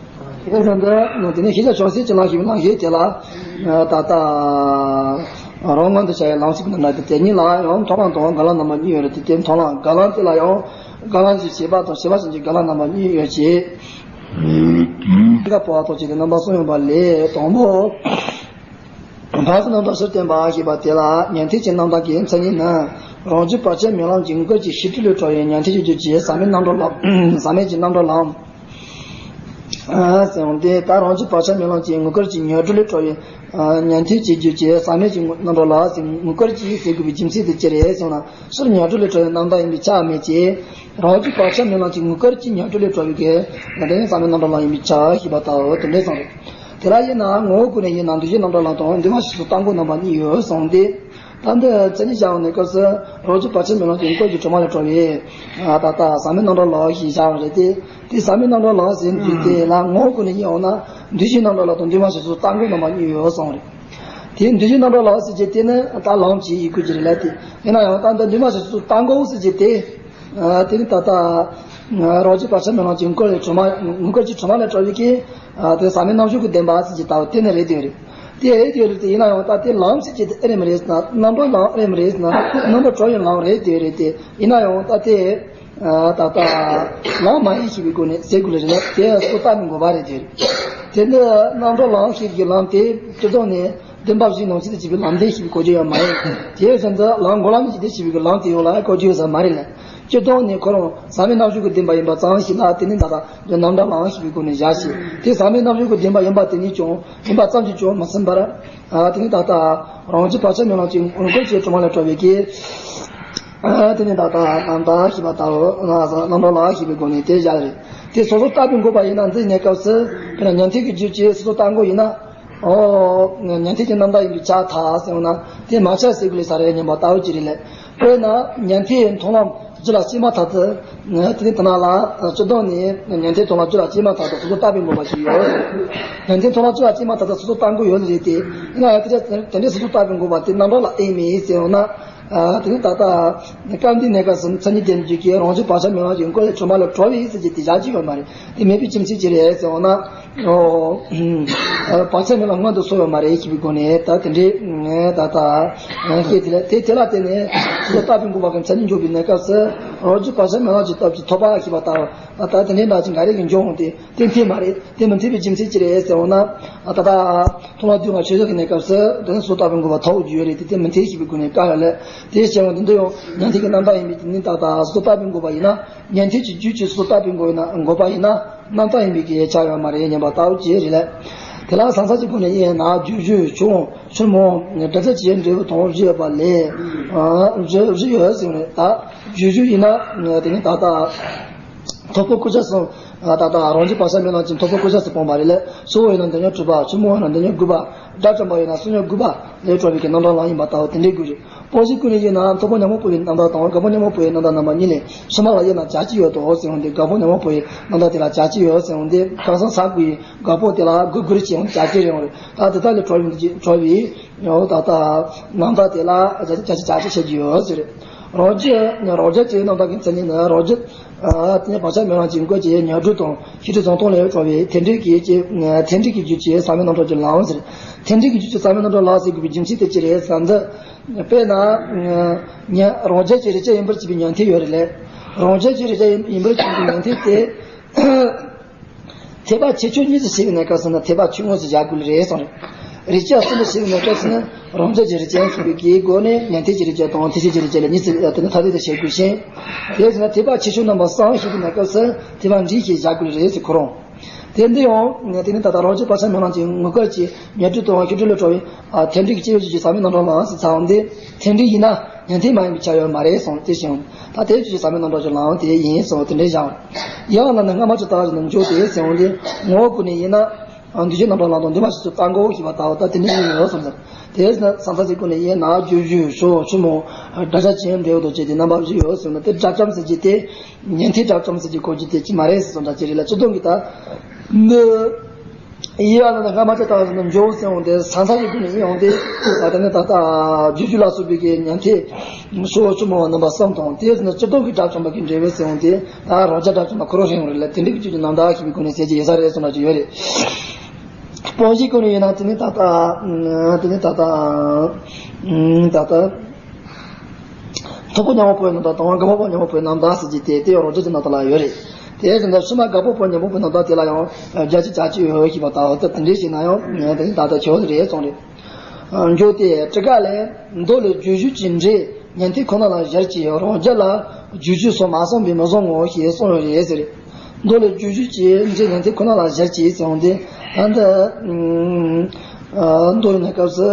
དེ་ཙམ་དུ་དེ་ནས་ཤེས་བྱ་བྱང་སེམས་ཀྱི་ལམ་ཞེས་པའི་ལམ་ཞེས་དེ་ལ་ད་ལྟ་རང་ངོས་འདི་བྱ་ཡི་ལམ་ཞིག་ནི་ལ་དེ་དེ་ཉིད་ལ་ཡང་མཐོང་ལམ་དང་འགག་ལམ་རྣམ་པ་གཉིས་ཡོད་རེད་དེ། དེ་མཐོང་ལམ་འགག་ལམ་དེ་ལ་ཡང་འགག་ལམ་གྱི་བྱེད་པ་དང་བྱེད་པ་ཅན་གྱི་འགག་ལམ་རྣམ་པ་གཉིས་ཡོད་ཅེས། འགག་པ་ཐོག་ཅིག་དེ་རྣམ་པ་གསུམ་ཡོད་པ་ལས་དང་པོ། བར་དུ་རྣམ་གྲངས་སུ་བསྟན་པ་ཞེས་པ་དེ་ལ་ཉན་ཐོས་ཀྱི་རྣམ་དག་གི་མཚན་ཉིད་ནི། རང་རྒྱུད་བག་ཆགས་མེད་ལམ་གྱི་དངོས་སྐུར་གྱི་ཤེས་སྒྲིབ་ལས་གྲོལ་བའི་ཉན་ཐོས་ཀྱི་རྒྱུད་ཀྱི་ཟབ་མོའི་རྣམ་གྲངས་ལམ། ཟབ་མོའི་གི་རྣམ་གྲངས་ལམ། ཨ་ཟེར་འོང་སྟེ། ད་རང་རྒྱུད་བག་ཆགས་མེད་ལམ་གྱི་དངོས་སྐུར་གྱི་ཉོན་སྒྲིབ་ལས་གྲོལ་བའི་ཉན་ཐོས་ཀྱི་རྒྱུད་ཀྱི་ཟབ་མོའི་གི་རྣམ་གྲངས་ལ་ཟེར། དངོས་སྐུར་གྱི་ཟེར་དགོས་པའི་རྒྱུ་མཚན་དེ་ཅི་རེད་ཟེར་ན། སྤྱིར་ཉོན་སྒྲིབ་ལས་གྲོལ་བའི་རྣམ་དག་ཡིན་པས་ཁྱབ་མེད་ཅེས། རང་རྒྱུད་བག་ཆགས་མེད་ལམ་གྱི་དངོས་སྐུར་གྱི་ཉོན་སྒྲིབ་ལས་གྲོལ་བའི་གི་ང་དེ་ནི་ཟབ་མོའི་རྣམ་གྲངས་ལམ་ཡིན་པས་ཁྱབ་ཞེས་པ་ལྟ་བུ་དེ་འདྲ་གསུངས་རེད། དེ་ལ་དབྱེ་ན་ངོ་བོའི་སྒོ་ནས་དབྱེ་ན་འདུས་བྱས་རྣམ་གྲངས་ལམ་དང་འདུས་མ་བྱས་སོ་སོར་བརྟགས་འགོག་རྣམ་པ་གཉིས་ཡོད་གསུངས་ཏེ། ད་འདི་མཚན་ཉིད་བཞག་ཡོང་གནས་སྐབས་སུ་རང་རྒྱུད་བག་ཆགས་མེད་ལམ་གྱི་དངོས་སྐུར་གྱི་དྲི་མ་ལས་གྲོལ་བའི་ད་ལྟ་ཟབ་མོའི་རྣམ་གྲངས་ལམ་ཞེས་བཞག་པ་རེད་དེ། དེ་ཟབ་མོའི་རྣམ་གྲངས་ལམ་ཟེར་དུས་དེ་ལ་ངོ་བོའི་སྒོ་ནས་དབྱེ་ཡོང་ན་འདུས་བྱས་རྣམ་གྲངས་ལམ་དང་འདུས་མ་བྱས་སོ་སོར་བརྟགས་འགོག་རྣམ་པ་གཉིས་ཡོད་གསུངས་རེད། དེ་འདུས་བྱས་རྣམ་གྲངས་ལམ་ཟེར་གྱི་དེ་ནི་ད་ལམ་གྱི་ཡི་གུ་ཅིག་རེད་ལ། དེ་ཡིན་ན་ཡང་ད་འདི་འདུས་མ་བྱས་སོ་སོར་བརྟགས་འགོག་ཟེར་གྱི་དེ། ཨ་དེ་ནི་ད་ལྟ་རང་རྒྱུད་བག་ཆགས་མེད་ལམ་གྱི་དངོས་སྐུར་ལས་གྲོལ་མ། དངོས་སྐུར་གྱི་དྲི་མ་ལས་གྲོལ་བའི་གི་ཨ་དེ་ཟབ་མོའི་རྣམ་གཞག་གི་བདེན་པ་ཟེར་གྱི་ལྟ་བུ་དེ་ནི་རེད་དེ་རེད། དེ་རེད་དེ་རེད་དེ། ཡིན་ན་ཡང་ད་དེ་ལམ་ཟེར་གྱི་དེ་ཨེ་རེད་མ་རེད་ཟེར་ན། རྣམ་གྲོལ་ལམ་ཨེ་རེད་མ་རེད་ཟེར་ན། རྣམ་པར་གྲོལ་བའི་ལམ་རེད་དེ་རེད་དེ། ཡིན་ན་ཡང་ད་དེ་ཨ་ད་ལྟ་ལམ་མ་ཡིན་ཞེས་པའི་སྒོ་ནས་ཟེར་དགོས་ལ་རེད་ན། དེ་སོ་ལྟ་ནི་དགོས་པ་རེད་དེ་རེད། དེ་འདི་རྣམ་གྲོལ་ལམ་ཞེས་ཀྱི་ལམ་དེ་སྤྱིར་བཏང་ནས། བདེན་པ་བཞིའི་ནང་ཚན་དུ་བྱེད་པའི་ལམ་བདེན་ཞེས་པའི་གོ་རྒྱུ་ཡང་མ་ཡིན། དེ་བཞིན་དུ་ལམ་འགོག་ལམ་གཉིས་ཀྱི་བདེན་ཞེས་པའི་ལམ་དེ་ཡོངས་ལ་གོ་རྒྱུ་ཡོད་ས་མ་རེད་ལ། སྤྱིར་བཏང་ནས་ཁོ་རང་ཟབ་མོའི་རྣམ་གཞག་གི་བདེན་པ་ཡིན་པ་ཙམ་ཞིག་ལ་དེ་ནི་ད་ལྟ་རྣམ་གྲོལ་ལམ་ཞེས་པའི་སྒོ་ནས་བཞག་ཞིང་། དེ་ཟབ་མོའི་རྣམ་གཞག་གི་བདེན་པ་ཡིན་པ་དེ་ཉིད་ཀྱང་ཡིན་པ་ཙམ་གྱིས་ཀྱང་མི་ཟིན་པར། ཨ་དེ་ནི་ད་ལྟ་རང་རྒྱུད་བག་ཆགས་མེད་ལམ་གྱི་དངོས་སྐུར་གྱི་དྲི་མ་ལས་གྲོལ་བའི་གི། ཨ་དེ་ནི་ད་ལྟ་རྣམ་དག་ཞེས་པ་ལྟ་བུ་རྣམ་གྲོལ་ལམ་ཞེས་པའི་སྒོ་ནས་དེ་བཞག་རེད། དེ་སོ་སོར་བརྟགས་པའི་འགོག་པ་ཡིན་ན་འདི་གནས་སྐབས་སུ་དཔེར་ན་ཉན་ཐོས་ཀྱི་རྒྱུད་ཀྱིས་སོ་སོར་བརྟགས་འགོག་ཡིན་ན། ཨོ། ཉན་ཐོས་ཀྱི་རྣམ་དག་ཡིན་པས་ཁྱབ་ཐལ་ཟེར་བ་ན་དེ་མ་ཁྱབ་ཟེར་དགོས་ལས་ས་རེད། སྙམ་པ་ལྟ་བུ་ཅི་རེད་ལས། དཔེར་ན་ཉན་ཐོས་མཐོང་ལམ་རྒྱུད་ལ་སྐྱེས་མ་ཐག་ཏུ། དེ་ནི་དེ་ན་ལ་སྤྱིར་བཏང་ནས་ཉན་ཐོས་མཐོང་ལམ་རྒྱུད་ལ་སྐྱེས་མ་ཐག་ཏུ་སོ་སོར་བརྟགས་པའི་འགོག་པ་ཞིག་ཡོད། ཉན་ཐོས་མཐོང་ལམ་རྒྱུད་ལ་སྐྱེས་མ་ཐག་ཏུ་སོ་སོར་བརྟགས་འགོག་ཡོད་ལས་རེད་དེ། ཡིན་ན་ཡང་དེ་འདྲ་དེ་འདྲའི་སོ་སོར་བརྟགས་པའི་འགོག་པ་དེ་རྣམ་གྲངས་ལ་ཨེ་མེད་ཟེར་བ་ན། ཨ། དེ་ནི་ད་ལྟ་སྐབས་འདིའི་གནས་སྐབས་སུ་མཚན་ཉིད་ལྡན་རྒྱུད་ཀྱི་རང་རྒྱུད་བག་ཆགས་མེད་པ་ཅིག་འགོག་ལས་གྲོལ་མ་ལས་གྲོལ་བའི་ཟེར་རྒྱུ་དེ་བཞག་རྒྱུ་ཡོད་མ་རེད། དེ་མེད་པའི་རྒྱུ་མཚན་ཅི་རེད་ཟེར་བ་ན། ཨོ། བག་ཆགས་མེད་པ་སྔོན་དུ་སོང་ཡོད་མ་རེད་ཞེས་པའི་སྒོ་ནས་ད་དེ་འདྲའི་ད་ལྟ་སྐད་དེ་ལ་དེ་དེ་ལ་བརྟེན་ནས་སོ་སོར་བརྟགས་པའི་འགོག་པ་གི་མཚན་ཉིད་འཇོག་པའི་གནས་སྐབས་སུ་རང་རྒྱུད་བག་ཆགས་མེད་པ་ཅིག་སྟོབས་ཀྱིས་ཐོབ་པ་ཞེས་པ་ལྟར་ད་དེ་འདྲའི་འདྲ་ཅིག་འགའ་རེ་གིས་འཇོག་འོང་སྟེ། དེ་འཐད་མ་རེད། དེ་མི་འཐད་པའི་རྒྱུ་མཚན་ཅི་རེད་ཟེར་འོང་ན། ད་ལྟ་མཐོང་ལམ་བདུན་ལ་ཆོས་ཟབ་ཀྱི་གནས་སྐབས་སུ་དེ་ནི་སོ་སོར་བརྟགས་པའི་འགོག་པ་ཐོབ་རྒྱུ་ཡོད་རེད་དེ། དེ་མི་འཐད་ཞེས་པའི་སྒོ་ནས་བཀག་ཡོད་ལས། དེའི་ཕྱིར་འོང་དེ་འདི་ཡང་ཉན་ཐོས་ཀྱི་རྣམ་དག་ཡིན་པས་དེ་ནི་ད་ལྟ་སོ་སོར་བརྟགས་པའི་འགོག་པ་ཡིན་ན། ཉན་ཐོས་ཀྱི་རྒྱུད་ཀྱིས་སོ་སོར་བརྟགས་པའི་འགོག་ཡིན་ན་འགོག་པ་ཡིན་ན་རྣམ་དག་ཡིན་པའི་གི་ཆ་ཡོད་མ་རེད་སྙམ་པ་ལྟ་བུ་ཅི་རེད་ལས། དེ་ལ་ས་མཚམས་ཀྱི་སྒོ་ནས་དབྱེ་ན་རྒྱུ་རྒྱུད་ཆུང་ཆུང་མོ་སྒྲ་ཆ་བཅས་འབྲས་བུ་དང་བཞི་ཡོད་པ་ལས། བཞི་བཞི་ཡོད་ཟེར་བ་རེད་ད། རྒྱུ་རྒྱུད་ཡིན་ན་དེ་ནི་ད་ལྟ། ཐོབ་གོ་ཀུན་ཆ་གསུམ། ད་ལྟ་རང་རྒྱུད་བག་ཆགས་མེད་ལམ་གྱི་ཐོབ་གོ་ཀུན་ཆ་གསུམ་སྤངས་པ་རེད་ལས། གཙོ་བོ་ཡིན་ན་འདོད་ཉོན་དྲུག་པ། ཆུང་མོ་ཡིན་ན་འདོད་ཉོན་དགུ་པ། དགྲ་བཅོམ་པ་ཡིན་ན་བསམ་ཡས་དགུ་པ་ལས་གྲོལ་བའི་གི་རྣམ་གྲངས་ལ་ཡིན་པ་ལྟ་བུ་དེ་འདྲའི་དགོས་རེད། སྤོང་བྱེད་ཀུན་ནས་དབྱེ་ན་ཐོབ་གོ་ཉོན་མོངས་པའི་རྣམ་དག་དང་དགག་པོ་ཉོན་མོངས་པའི་རྣམ་དག་རྣམ་པ་གཉིས་ལས་ཕྱི་མ་ལ་དབྱེ་ན་བྱ་སྤྱོད་ཡོད་དོ་ཟེར་འོང་དུས། དགག་པོ་ཉོན་མོངས་པའི་རྣམ་དག་དེ་ལ་བྱ་སྤྱོད་ཡོད་ཟེར་འོང་དུས། གང་ཟག་ཟག་དགུའི་དགག་པོ་དེ་ལ་དགུ་དགུར་བྱས་འོང་བྱ་སྤྱོད་རེད་འོང་རེད། ད་དེ་དག་ལས་གྲོལ་བའི་གྲོལ་བའི། ཡང་ད་ལྟ་རྣམ་དག་དེ་ལ་བྱ་སྤྱོད་བྱ་སྤྱོད་བྱ་སྤྱོད་བྱེད་རྒྱུ་ཡོད་ཟེར། རང་རྒྱུད་རང་རྒྱུད་ཀྱི་རྣམ་དག་གི་མཚན་ཉིད་ནི་རང་རྒྱུད། ཨ། དེ་ནས་བག་ཆགས་མེད་ལམ་གྱི་འགོག་བྱེད་ཉོན་དྲུག་དང་ཤེས་སྒྲིབ་བཟང་གཏོང་ལས་གྲོལ་བའི་མཐར་འབྲས་ཀྱི་རྒྱུ། མཐར་འབྲས་ཀྱི་རྒྱུད་ཀྱི་ཟག་མེད་རྣམ་གྲངས་ཀྱི་ལམ་ཟེར། མཐར་འབྲས་ཀྱི་རྒྱུད་ཀྱི་ཟག་མེད་རྣམ་གྲངས་ལ་ཟེར་དགོས་པའི་རྒྱུ་མཚན་དེ་ཅི་རེད་ཟེར་ན། དཔེར་ན། ཉན། རང་རྒྱུད་ཀྱི་རིགས་ཅན་ཡིན་པར་བྱེད་པའི་ཉན་ཐོས་ཡོད་རེད་ལས། རང་རྒྱུད་ཀྱི་རིགས་ཅན་ཡིན་པར་བྱེད་པའི་ཉན་ཐོས་དེ། ཐེག་པ་ཆེ་ཆུང་གཉིས་སུ་ཕྱེ་བའི་གནས་སྐབས་སུ་ནི་ཐེག་པ་ཆུང་ངུ་ཟེར་བཞག་དགོས་ལེ་རེད་གསུངས་རེད། རིགས་ཅན་གསུམ་དུ་ཕྱེ་བའི་གནས་སྐབས་སུ་ནི་རང་རྒྱུད་ཀྱི་རིགས་ཅན་ཟེར་བའི་གི་སྒོ་ནས་ཉན་ཐོས་ཀྱི་རིགས་ཅན་དང་ཐེག་ཆེན་གྱི་རིགས་ཅན་ལ་གཉིས་སུ་དེ་ནི་ཐ་དད་དུ་ཕྱེ་དགོས་ཤིང་། དེ་ཟེར་ན་ཐེག་པ་ཆེ་ཆུང་རྣམ་པ་གསུམ་ཞེས་པའི་གནས་སྐབས་སུ་ཐེག་པ་འདྲེས་ཞེས་བཞག་དགོས་ལེ་རེད་ཟེར་ཁོ་རང་། དེ་འདི་ཡང་དེ་ནི་ད་ལྟ་རང་རྒྱུད་བག་ཆགས་མེད་ལམ་གྱི་དངོས་སྐལ་གྱི་ཉོན་དྲུག་དང་ཤེས་སྒྲིབ་ལས་གྲོལ་བའི། ཨ། མཐར་འབྲས་ཀྱི་སྐྱེ་བོའི་རྒྱུད་ཀྱི་ཟག་མེད་རྣམ་གྲངས་ལམ་ཟེར་ཚར་བ་འདི་མཐར་འབྲས་ཡིན་ན། ཉན་ཐོས་མ་ཡིན་པའི་ཆ་ཡོད་མ་རེད་གསུངས་ཏེ་ཞིང་། ད་དེ་རྒྱུད་ཀྱི་ཟག་མེད་རྣམ་གྲངས་ཀྱི་ལམ་དེ་ཡིན་གསུངས་དེ་འདྲའི་བཞག། ཡང་ན་ནི་སྔ་མ་ཅི་ལྟར་ཟེར་ན་འཇོག་སྟེ་ཟེར་འོང་དུས་ངོ་བོ་ཀུན་ནས་དབྱེ་ན། འདུས་བྱས་རྣམ་གྲངས་ལམ་དང་འདུས་མ་བྱས་སུ་བརྟགས་འགོག་ཞེས་པ་ལྟ་བུ་ད་དེ་འདྲའི་ཡིན་ཡོད་གསུངས་ཟེར། དེས་ན་ས་མཚམས་ཀྱི་སྒོ་ནས་དབྱེ་ན་རྒྱུ་རྒྱུད་ཆུང་ཆུང་མོ་སྒྲ་ཆ་ཆེན་འབྲས་བུ་དང་བཅས་ཏེ་རྣམ་པ་བཞི་ཡོད་གསུངས་ན། དེ་དགྲ་བཅོམ་ཟེར་གྱི་དེ་ཉན་ཐོས་དགྲ་བཅོམ་ཟེར་གྱི་གོ་རྒྱུ་དེ་ཅི་མ་རེད་ཟེར་སོང་འདྲ་ཅི་རེད་ལ། སྤྱིར་བཏང་གི་ད་འདི། དབྱེ་བ་ནི་སྔ་མ་ཅི་ལྟར་ཟེར་ན་འཇོག་ཟེར་འོང་དེ་ས་མཚམས་ཀྱི་སྒོ་ནས་དབྱེ་འོང་དེ། ད་ནི་ད་ལྟ་རྒྱུ་རྒྱུད་ལ་སོགས་པའི་གི་ཉན་ཐོས་ཆུང་ཆུང་མོ་རྣམ་པ་གསུམ་དང་། དེ་ཟེར་ན་སྤྱིར་བཏང་གི་དགྲ་བཅོམ་པ་གི་འབྲས་བུ་ཟེར་འོང་དེ། ད་རང་རྒྱུད་དགྲ་བཅོམ་པ་ཁོ་རང་རེད་འོང་རེད་ལ། དེ་འདྲའི་གི་རྒྱུད་ཀྱི་རྣམ་དག་ཞེས་པའི་སྒོ་ནས་ཟེར་གྱི་ཡོད་ས་རེད་གསུངས་ན་ཅི་ཡོད་རེད། སྤོང་བྱེད་ཀུན་ནས་དབྱེ་ན་དེ་ནི་ད་ལྟ། དེ་ནི་ད་ལྟ། ད་ལྟ། ཐོབ་གོ་ཉོན་མོངས་པའི་རྣམ་དག་དང་དགག་པ་ཉོན་མོངས་པའི་རྣམ་དག་ཟེར་གྱི་དེ་དེ་ཡང་རང་རྒྱུད་ཀྱི་རྣམ་དག་ལ་ཡོད་རེད། དེ་ཡང་ད་ཕྱི་མ་དགག་པ་ཉོན་མོངས་པའི་རྣམ་དག་དེ་ལ་ཡང་རྒྱ་ཆེ་བྱ་སྤྱོད་ཡོད་ཞེས་པ་ལྟ་བུ་ད་དེ་འདྲའི་ཞིག་ན་ཡང་དེ་ནི་ད་ལྟ་ཁྱོད་རེད་གསུངས་རེད། འཇོག་སྟེ་ཊཱི་ཀ་ལས། མདོ་ལས་རྒྱུ་རྒྱུད་ཀྱི་འབྲས་ཉན་ཐོས་ཁོ་ན་ལ་སྦྱར་གྱི་རང་རྒྱུད་ལ་རྒྱུ་རྒྱུད་སོགས་མ་གསུངས་པས་མི་བཟང་ངོ་ཞེས་གསུངས་ཡོད་རེད་ཟེར། མདོ་ལས་རྒྱུ་རྒྱུད་ཀྱི་འབྲས་ཉན་ཐོས་ཁོ་ན་ལ་སྦྱར་གྱི་ཟེར་འོང་དུས། ད་འདི། ཨ། མདོ་ཡིན་ན་སྐབས་སུ་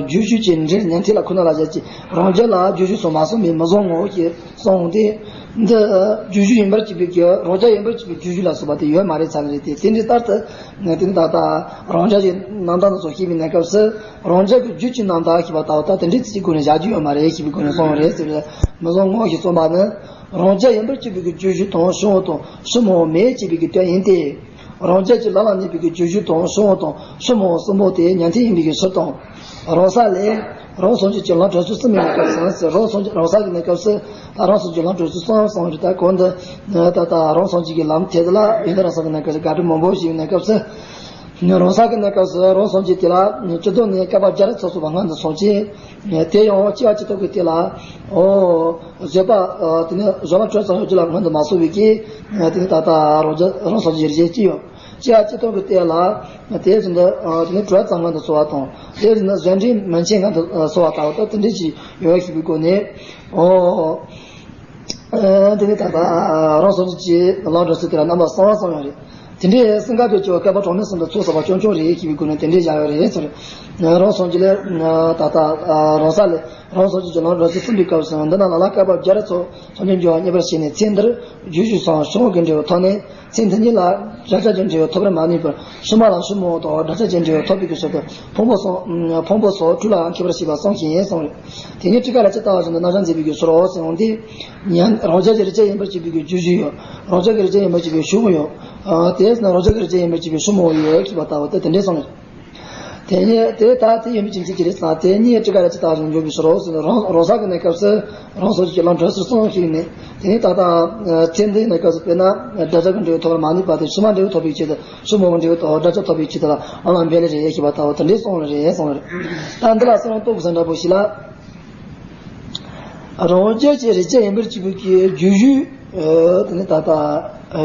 རྒྱུ་རྒྱུད་ཀྱི་འབྲས་ཉན་ཐོས་ལ་ཁོ་ན་ལ་སྦྱར་གྱི་རང་རྒྱུད་ལ་རྒྱུ་རྒྱུད་སོགས་མ་གསུངས་པས་མི་བཟང་ངོ་ཞེས་གསུངས་འོང་དུས། འདི་རྒྱུ་རྒྱུད་ཡིན་པར་བྱེད་པའི་རྒྱུ། རང་རྒྱུད་ཡིན་པར་བྱེད་པའི་རྒྱུ་རྒྱུད་ལ་སོགས་པ་དེ་ཡོད་མ་རེད་ཚར་རེད་དེ། དེ་འདྲའི་ལྟར་དུ་དེ་ནི་ད་ལྟ་རང་རྒྱུད་ཀྱི་རྣམ་དག་རྣམས་སོགས་ཤེས་པའི་གནས་སྐབས་སུ། རང་རྒྱུད་ཀྱི་རྒྱུད་ཀྱི་རྣམ་དག་ཞེས་པ་ལྟ་བུ་ད་དེ་འདྲའི་ཚིག་གི་སྒོ་ནས་བཞག་རྒྱུ་ཡོད་མ་རེད་ཞེས་པའི་སྒོ་ནས་གསུངས་པ་རེད་ཟེར་བས་མི་བཟང་ངོ་ཞེས་གསུངས་པ་ནི། རང་རྒྱུད་ཡིན་པར་བྱེད་པའི་གི་རྒྱུ་རྒྱུད་དང་ཕྱི་དབང་དང་ཕྱི་མ་མེད་ཅེས་པའི་གི་དོན་ཡིན་ཏེ། རང་རྒྱུད་ཀྱི་ལམ་ལ་གནས་པའི་གི་རྒྱུ་རྒྱུད་དང་ཕྱི་དབང་དང་ཕྱི་མ་གསུམ་པོ་དེ་ཉན་ཐོས་ཡིན་པའི་གི་ཕྱིར་དང་། རང་ས་ལས། རང་སངས་རྒྱས་ཀྱི་ལམ་གྲོལ་ཚུལ་གསུམ་ཡིན་པའི་སྐབས་སུ། རང་སངས་རྒྱས། རང་ས་གི་གནས་སྐབས་སུ། ད་རང་སངས་རྒྱས་ཀྱི་ལམ་གྲོལ་ཚུལ་གསུམ་གསུངས་རེད། ད་གོང་དུ་ད་ལྟ་རང་སངས་རྒྱས་ཀྱི་ལམ་དེ་ལ་ཡོན་ཏན་རང་སངས་ཀྱི་གནས་སྐབས་སུ་དགག་སྒྲུབ་མང་པོ་ཞིག་ཡོད་གནས་སྐབས་སུ། རང་ས་གི་གནས་སྐབས་སུ་རང་སངས་རྒྱས་དེ་ལ་སྤྱིར་བཏང་ནས་བསྐལ་པ་བརྒྱ་རེ་ཚོགས་སོང་བ་སྔོན་དུ་སོང་ཅིང་། དེ་ཡང་སྐྱེ་བ་སྤྱི་ལྟར་གྱི་དེ་ལ། ཨོ། བཟོད་པ། དེ་ནི་བཟོད་པ་དྲོད་ཙམ་ཡོད་རྒྱུ་ལ་སྔོན་དུ་མ་སོང་བའི་གི། དེ་ནི་ད་ལྟ་རང་རྒྱུད་རང་སངས་རྒྱས་རིགས་ཅན་སྐྱེ་ཡོད། སྐྱེ་བ་སྤྱི་ལྟར་གྱི་དེ་ལ། དེ་བཞིན་དུ། དེ་ནི་དྲོད་ཙམ་སྔོན་དུ་སོང་བ་དང་། དེ་བཞིན་དུ་བཟོད་འབྲས་མན་ཆད་སྔོན་དུ་སོང་བ་ལྟ་བུ་ད་དེ་འདྲ་ཞིག་ཡོད་ཞུ་བའི་སྒོ་ནས། ཨོ། དེ་ནི་ད་ལྟ་རང་སངས་རྒྱས་ཀྱི་ལམ་གྲོལ་ཚུལ་དེ་ལ་རྣམ་པ་གསུམ་གསུངས་ཡོད་རེད། དེ་འདྲའི་སེམས་ཁམས་ཀྱི་སྐྱོ་བ་བསྐལ་པ་གྲངས་མེད་གསུམ་དུ་ཚོགས་བསགས་པ་རྐྱང་རྐྱང་རེད་ཞེས་པའི་སྒོ་ནས་དེ་འདྲའི་བཞག་ཡོད་རེད་ཟེར། རང་སངས་རྒྱས་ལས་ད་ལྟ་རང་ས་ལས་རང་སངས་རྒྱས་ཀྱི་ལམ་རིམ་བྱེད་གསུམ་པའི་སྐབས་སུ་འདི་ན་ལ་ལ་བསྐལ་པ་བརྒྱ་རེ་ཚོགས་སངས་རྒྱས་འབྱུང་བ་མཉེས་པར་བྱས་ནས་ཚེ་འདིར་རྒྱུ་ཞུས་སམ་ཕྱོགས་ཀྱི་འབྲས་བུ་ཐོབ་ནས། ཚེ་འདི་ཉིད་ལ་བསྒྲུབ་བྱ་གྱི་འབྲས་བུ་ཐོབ་པར་མ་ནུས་པར་ཕྱི་མ་ལ་ཕྱི་མ་དང་བསྒྲུབ་བྱ་གྱི་འབྲས་བུ་ཐོབ་པའི་གི་ཕྱིར་དུ་ཕུང་པོ་སོགས་ཕུང་པོ་སོགས་སྤྲུལ་ལའང་མཁས་པར་བྱས་པ་གསུངས་ཤིང་གསུངས་རེད། དེ་ཉིད་ཊཱི་ཀ་ལ་ཇི་ལྟ་བ་བཞིན་དུ་རྣམ་གཞག་མཛད་པའི་གི་ཕྱིར་རོ་ཟེར་འོང་དུས། ཉན་རང་རྒྱལ་གྱི་རིགས་ཅན་ཡིན་པར་བྱེད་པའི་གི་རྒྱུ་ཞུས་ཡོད། རང་རྒྱལ་གྱི་རིགས་ཅན་ཡིན་པར་བྱེད་པའི་ཕྱི་མ་ཡོད། དེས་ན་རང་རྒྱལ་གྱི་རིགས་ཅན་ཡིན་པར་བྱེད་པའི་ཕྱི་མ་ཡོད་ཅེས་པ་ལྟ་བུ་དེ་དེ་འདྲའི་གསུངས་རེད། དེ་ཉིད་དེ་ལྟ་དེ་ཡིན་པའི་རྒྱུ་མཚན་ཅི་རེད་ཟེར་ན། དེ་ཉིད་ཊཱི་ཀ་ལ་ཇི་ལྟ་བ་བཞིན་འཇོག་པའི་ཕྱིར་རོ་ཟེར་ནས་རང་རང་ས་གི་གནས་སྐབས་སུ་རང་སངས་རྒྱས་ཀྱི་ལམ་གྲོལ་ཚུལ་གསུངས་ཤིང་ནས། དེ་ནས་ད་ལྟ་ཚེ་འདིའི་གནས་སྐབས་སུ་དཔེར་ན་བསྒྲུབ་བྱ་གི་འབྲས་བུ་ཐོབ་པར་མ་ནུས་པ་དེ་ཕྱི་མ་འབྲས་བུ་ཐོབ་པའི་ཆེད་དུ་ཕྱི་མ་གི་འབྲས་བུ་ཐོབ་བསྒྲུབ་བྱ་ཐོབ་པའི་ཆེད་དུ་ལ་ཨ་ལ་འབད་ལེ་རེད་ཞེས་པ་ལྟ་བུ་དེ་འདྲའི་གསུངས་ལེ་རེད་གསུངས་རེད། ད་འདི་ལ་གསུངས་རྟོགས་ས་འདྲ་པོ་ཞིག་ལ། རང་རྒྱལ་གྱི་རིགས་ཅན་ཡིན་པར་བྱེད་པའི་གི་རྒྱུ་ཞུས་དེ་ནས་ད་ལྟ་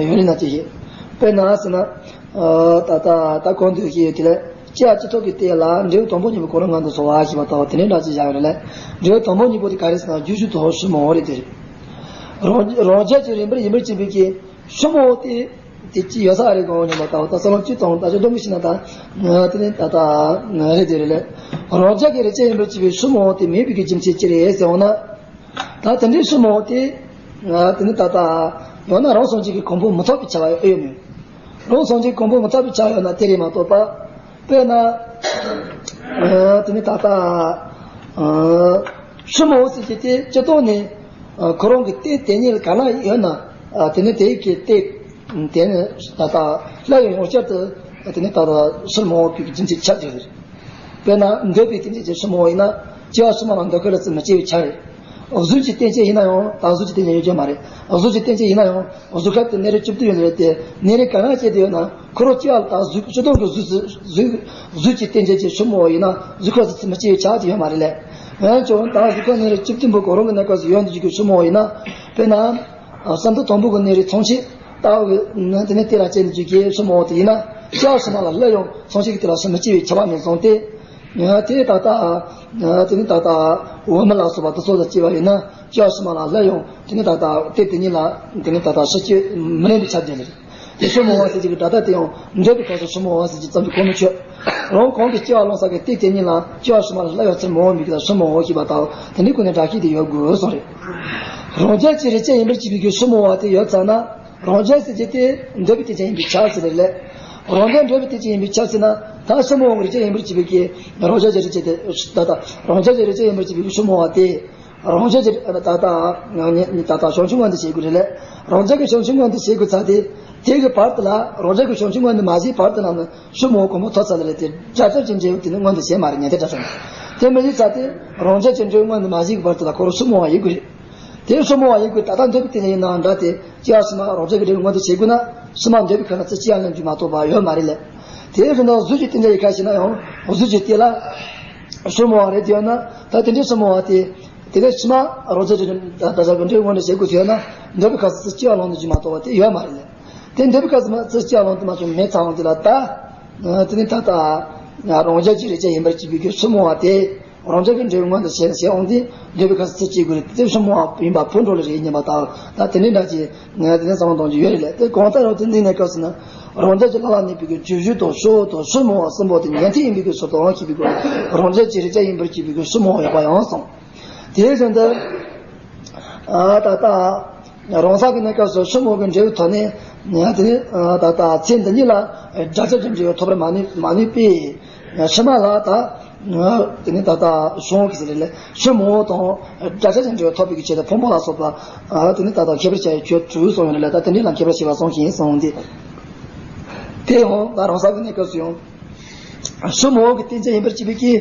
ཡོད་རེད་ན་ཅི་ཞིག་དཔེར་ན་ཟེར་ན། ད་ལྟ་ད་གོང་དུ་བཤད་ཡོད་དེ་ལས་སྐྱེ་བ་སྤྱི་ཐོག་གི་སྟེང་ལ་འབྲས་བུ་དང་པོ་གཉིས་པོ་གང་རུང་མངོན་དུ་སོང་བ་ཞེས་པ་ལྟ་བུ་དེ་འདྲའི་འདྲ་ཅིག་བཞག་ཡོད་རེད་ལ། འབྲས་བུ་དང་པོ་གཉིས་པོ་དེ་ག་རེ་ཟེར་ན་རྒྱུ་ཞུས་དང་ཕྱི་མ་འོང་རེད་དེ་རེད། རང་རང་རྒྱལ་གྱི་རིགས་པར་ཡིན་པར་བྱེད་པའི་གི་ཕྱི་མ་འོང་དེ་དེ་ཅི་ཡོད་ས་རེད་གོ་ཉམས་པ་ལྟ་བུ་ད་ས་ལོང་གཅིག་དང་ད་ཆ་སྡོམ་གྱི་ཤིང་ན་ད་དེ་ནི་ད་ད་རེད་དེ་རེད་ལ། རང་རྒྱལ་གྱི་རིགས་ཅན་ཡིན་པར་བྱེད་པའི་ཕྱི་མ་འོང་དེ་མེད་པའི་གི་རྒྱུ་མཚན་ཅི་རེད་ཟེར་འོང་ན། ད་དེ་འདྲའི་ཕྱི་མ་འོང་དེ། དེ་ནི་ད་ལྟ་ཡང་ན་རང་སངས་རྒྱས་ཀྱི་གོ་འཕང་མི་ཐོབ་པའི་བྱ་བ་ཨེ་ཡོད་མོད། རང་སངས་རྒྱས་གོ་འཕང་མི་ཐོབ་པའི་བྱ་བ་ཡོད་ན་དེ་རེད་མ་གཏོགས་པ། དཔེར་ན། དེ་ནི་ད་ལྟ་ཕྱི་མ་འོང་ཟེར་གྱི་དེ་སྤྱི་ལྡོག་ནས་ཁོ་རང་གི་རྟེན་དེ་ཉིད་ལ་ག་ན་ཡོད་ན་དེ་ནི་དེ་གི་རྟེན་དེ་ནི་ད་ལྟ་སླར་ཡང་ཡང་བསྐྱར་དུ་དེ་ནི་ད་ལྟ་ཕྱིར་མ་འོང་པའི་རྒྱུ་མཚན་ཆགས་ཀྱི་རེད། དཔེར་ན་འདོད་པའི་རྟེན་ཅན་གྱི་ཕྱི་མ་ཡིན་ན་སྐྱེ་བ་ཕྱི་མ་ལ་འདོད་ཁ་ལ་ཚིག་མི་སྐྱེ་བའི་ཆ་རེད། གཟུགས་ཀྱི་རྟེན་ཅན་ཡིན་ན་ཡང་ད་གཟུགས་ཀྱི་རྟེན་ཅན་ཡོད་ཀྱང་མ་རེད། གཟུགས་ཀྱི་རྟེན་ཅན་ཡིན་ན་ཡང་གཟུགས་ཁ་དེ་གནས་རིགས་བཅུ་བདུན་ཡོད་རེད་དེ། གནས་རིགས་ག་རང་སྐྱེ་དེ་ཡོད་ན་ཁོ་རང་སྐྱེ་བ་ལ་ད་གཟུགས་སྤྱི་ལྡོག་གི་གཟུགས་སུ་གཟུགས་གཟུགས་ཀྱི་རྟེན་ཅན་གྱི་ཕྱི་མ་ཡིན་ན་གཟུགས་ཁ་ཚིག་མི་སྐྱེ་བའི་ཆ་དེ་ཡོད་མ་རེད་ལས། འོན་ཀྱང་ད་གཟུགས་ཁ་གནས་རིགས་བཅུ་བདུན་པོ་གང་རུང་གི་གནས་སྐབས་སུ་ཡོད་འདུག་རྒྱུ་གི་ཕྱི་མ་ཡིན་ན། དཔེར་ན། བསམ་གཏན་དང་པོ་གི་གནས་རིགས་ཚངས་ཆེན་ལྟ་བུ་གི་དེ་ནས་དེ་ལ་སྐྱེ་ནས་ཀྱི་ཕྱི་མ་འོང་དེ་ཡིན་ན་སྐྱེ་བ་ཕྱི་མ་ལ་སླར་ཡང་ཚངས་ཆེན་གྱི་དེ་ལ་ཕྱི་མ་སྐྱེ་བའི་ཁྱབ་པ་ནས་བཟུང་སྟེ། དེ་ད་ལྟ་དེ་ནི་ད་ལྟ་འོ་མ་ལ་སོགས་པ་དེ་ཚོ་ལ་སྐྱེ་བ་ཡིན་ན་སྐྱེ་བ་ཕྱི་མ་ལ་སླར་ཡང་དེ་ནི་ད་ལྟ་དེ་དེ་ཉིད་ལ་དེ་ནི་ད་ལྟ་ཕྱི་སྐྱེ་མི་ལེན་པའི་ཆ་ཅན་རེད། དེ་ཕྱི་མ་འོང་ཟེར་གྱི་སྒྲ་ད་དེ་ཡང་འདོད་པའི་སྐབས་སུ་ཕྱི་མ་འོང་ཟེར་གྱི་ཙམ་གྱི་གོ་མི་ཆོད། རང་གང་གི་སྐྱེ་བ་བླངས་ས་གི་དེ་དེ་ཉིད་ལ་སྐྱེ་བ་ཕྱི་མ་ལ་སླར་ཡང་ཚུར་མ་འོང་མི་གི་ལ་ཕྱི་མ་འོང་ཞེས་པ་ལྟ་བུ་དེ་འདྲའི་སྒོ་ནས་སྒྲ་ཤེས་དེ་ཡོད་དགོས་གསུངས་རེད། རང་རྒྱལ་གྱི་རིགས་ཅན་ཡིན་པར་བྱེད་པའི་གི་ཕྱི་མ་འོང་བ་དེ་ཡོད་ཙང་ན། རང་རྒྱལ་ཟེར་གྱི་དེ་འདོད་པའི་རྟེན་ཅན་ཡིན་པའི་ཆ་ཟེར་རེད་ལས། རང་རྒྱལ་འདོད་པའི་རྟེན་ཅན་ཡིན་པའི་ཆ་ཟེར་ན་ད་ཕྱི་མ་འོང་གི་རིགས་ཅན་ཡིན་པར་བྱེད་པའི་གི་རང་རྒྱལ་གྱི་རིགས་ཅན་དེ་ད་ལྟ་རང་རྒྱལ་གྱི་རིགས་ཅན་ཡིན་པར་བྱེད་པའི་གི་ཕྱི་མ་འོང་བ་དེ། རང་རྒྱལ་གྱི་ད་ལྟ་ད་ལྟ་བྱང་ཆུབ་མངོན་དུ་བྱེད་དགོས་རེད་ལས། རང་རྒྱལ་གྱི་བྱང་ཆུབ་མངོན་དུ་བྱེད་དགོས་ཚར་དེ། དེ་གི་བར་དུ་ལ་རང་རྒྱལ་གྱི་བྱང་ཆུབ་མངོན་དུ་མ་བྱས་བར་དུ་ལ་ནི་ཕྱི་མ་འོང་གོ་འཕང་ཐོབ་ཚར་ལ་རེད་དེ་བསྒྲུབ་བྱ་གྱི་འབྲས་བུ་དེ་ནི་མངོན་དུ་བྱས་མ་རེད་ཉན་ཐོས་དགྲ་བཅོམ་དེ་མི་བྱེད་ཚར་དེ། རང་རྒྱལ་གྱི་འབྲས་བུ་མངོན་དུ་མ་བྱས་ཀྱི་བར་དུ་ལ་ཁོ་རང་ཕྱི་མ་འོང་བ་ཡིན་དགོས་རེད། དེ་ཕྱི་མ་འོང་བ་ཡིན་དགོས་ད་ལྟ་འདོད་པའི་རྟེན་ཅན་ཡིན་ནའང་འདྲ་སྟེ་སྐྱེ་བ་ཕྱི་མ་རང་རྒྱལ་གྱི་འབྲས་བུ་མངོན་དུ་བྱེད་དགོས་ན་ཕྱི་མ་འདོད་པའི་ཁ་ན་ཚུར་སྐྱེ་བ་ལེན་རྒྱུ་མ་གཏོགས་པ་ཡོད་མ་རེད་ལས། དེ་བཞིན་དུ་གཟུགས་ཀྱི་རྟེན་ཅན་ཡི་ཁ་ཞིག་ན་ཡང་གཟུགས་ཀྱི་རྟེན་ལ། ཕྱི་མ་འོང་བ་རེད་དེ་ཡོད་ན་ད་དེ་འདྲའི་ཕྱི་མ་འོང་བ་དེ། དེ་ལས་ཕྱི་མ་རང་རྒྱལ་གྱི་ད་ལྟ་གི་འབྲས་བུ་མངོན་དུ་བྱེད་དགོས་དེ་ཡོད་ན་འདོད་པའི་ཁ་ཚུར་སྐྱེ་བ་ལེན་རྒྱུ་མ་གཏོགས་པ་དེ་ཡོད་མ་རེད་ལས། དེ་འདོད་པའི་སྐབས་སུ་མ་ཚུར་སྐྱེ་བ་ལེན་དུ་མ་བྱུང་མེད་ཚར་འོང་དེ་ལ་ད། དེ་ནི་ད་ལྟ། རང་རྒྱལ་གྱི་རིགས་ཅན་ཡིན་པར་བྱེད་པའི་གི་ཕྱི་མ་འོང་བ་དེ། རང་རྒྱལ་གྱི་འབྲས་བུ་མངོན་དུ་བྱས་བྱས་འོང་དུས་འདོད་པའི་སྐབས་སུ་ཚུར་སྐྱེ་དགོས་རེད་དེ་ཕྱི་མ་འོང་བ་ཡིན་པ་ཕུང་འགྲོ་ལེ་རེད་སྙམ་པ་ལྟ་བུ་ད་དེ་འདྲའི་འདྲ་ཅིག་ང་དེ་ནས་བསམ་བློ་གཏོང་རྒྱུ་ཡོད་རེད་ལས་དེ་གང་ལྟར་རང་དེ་འདི་ནས་སྐབས་སུ་ན། རང་རྒྱལ་གྱི་བླ་ལ་གནས་པའི་གི་རྒྱུ་ཞུས་དང་ཕྱི་མ་འོང་གསུམ་པོ་དེ་ཉན་ཐོས་ཡིན་པའི་གི་ཕྱིར་དུ་འོང་ཞེས་པའི་གི་རང་རྒྱལ་གྱི་རིགས་ཅན་ཡིན་པར་བྱེད་པའི་གི་ཕྱི་མ་འོང་ཡོད་པ་ཡང་གསུངས། དེ་བཞིན་དུ། ཨ་ད་ལྟ། རང་སངས་རྒྱས་ཀྱི་སྐབས་སུ་ཕྱི་མ་འོང་གི་འབྲས་བུ་ཐོབ་ནས། དེ་ནས་ད་ལྟ་ཚེ་འདི་ཉིད་ལ་བསྒྲུབ་བྱ་གྱི་འབྲས་བུ་ཐོབ་པར་མ་ནུས་མ་ནུས་པས། ཕྱི་མ་ལ་ད། དེ་ནས་ད་ལྟ་བྱང་གི་ཟེར་ལས་ཕྱི་མ་འོང་དང་བསྒྲུབ་བྱ་གྱི་འབྲས་བུ་ཐོབ་པའི་གི་ཆེད་དུ་ཕུང་པོ་ལ་སོགས་པ། དེ་ནས་ད་ལྟ་མཁས་པར་བྱ་བའི་ཆོས་དྲུག་གསུངས་ཡོད་ལ་ད་དེ་འདྲའི་ལ་མཁས་པར་བྱེད་པ་གསུངས་ཤིང་གསུངས་ཏེ། དེ་ཡང་ད་རང་སངས་རྒྱས་ཀྱི་སྐབས་སུ་ཡང་། ཕྱི་མ་འོང་གི་རྟེན་ཅན་ཡིན་པར་བྱེད་པའི་གི།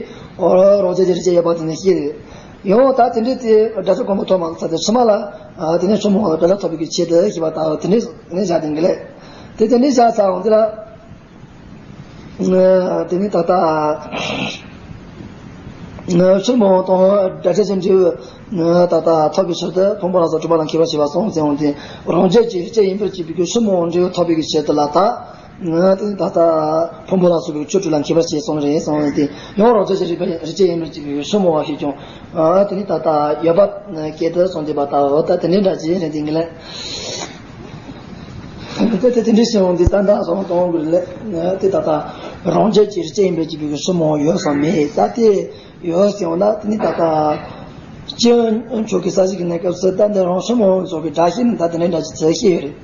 རང་རྒྱལ་གྱི་རིགས་ཅན་ཡོད་པ་དེ་ནས་ཤེས་རེད། ཡང་ད་དེ་འདྲའི་དེ་བསྒྲུབ་བྱ་གོ་འཕང་ཐོབ་མ་ཚར་ཏེ་ཕྱི་མ་ལ། དེ་ནས་ཕྱི་མ་འོང་ལ་བསྒྲུབ་བྱ་ཐོབ་པའི་གི་ཆེད་དུ་ཞེས་པ་ལྟ་བུ་དེ་འདྲའི་དེ་འདྲའི་བཞག་དེ་འགི་ལས། དེ་དེ་འདྲའི་བཞག་ཚར་འོང་དེ་ལ། དེ་ནས་ད་ལྟ། ཕྱི་མ་འོང་དང་བསྒྲུབ་བྱ་གྱི་འབྲས་བུ། ད་ལྟ་ཐོབ་པའི་ཕྱིར་དུ་ཕུང་པོ་ལ་སོགས་སྒྲུབ་པ་ལ་མཁས་པར་བྱེད་པ་གསུངས་ཟེར་འོང་དེ། རང་རྒྱལ་གྱི་རིགས་ཅན་ཡིན་པར་བྱེད་པའི་གི་ཕྱི་མ་འོང་འབྲས་བུ་ཐོབ་པའི་གི་ཆེད་དུ་ལ་ད། ང་དེ་ད་ལྟ་ཕུང་པོ་ལ་སོགས་པའི་ཆོས་དྲུག་ལ་མཁས་པར་བྱེད་གསུངས་རེད་གསུངས་ཏེ་ཡང་རང་རྒྱལ་གྱི་རིགས་པ་རིགས་ཅན་ཡིན་པར་བྱེད་པའི་ཕྱི་མ་འོང་བ་ཞིག་ཀྱང་དེ་ནི་ད་ལྟ་ཡོད་པ་སྐད་དུ་གསུངས་ཏེ་པ་ལྟ་བུ་ད་དེ་འདྲའི་འདྲ་ཅིག་རེད་དེ་ངེས་ལས། དེ་དེ་དེ་འདྲའི་སེམས་འོང་དེ་ད་ལྟ་སོང་གཏོང་དགོས་ལས་དེ་ད་ལྟ་རང་རྒྱལ་གྱི་རིགས་ཅན་ཡིན་པའི་གཅིག་པའི་ཕྱི་མོ་ཡོད་སོང་མེད་ད་དེ་ཡོད་སོང་ན་དེ་ནི་ད་ལྟ་སྤྱི་མཆོག་གི་ས་གཞི་གི་གནས་སྐབས་སུ་ད་འདི་རང་ཕྱི་མོ་སོགས་ཀྱི་སྒྲ་ཤེས་ནི་ད་དེ་འདྲའི་འདྲ་ཅིག་ཚེ་ཤེས་ཡོད་རེད།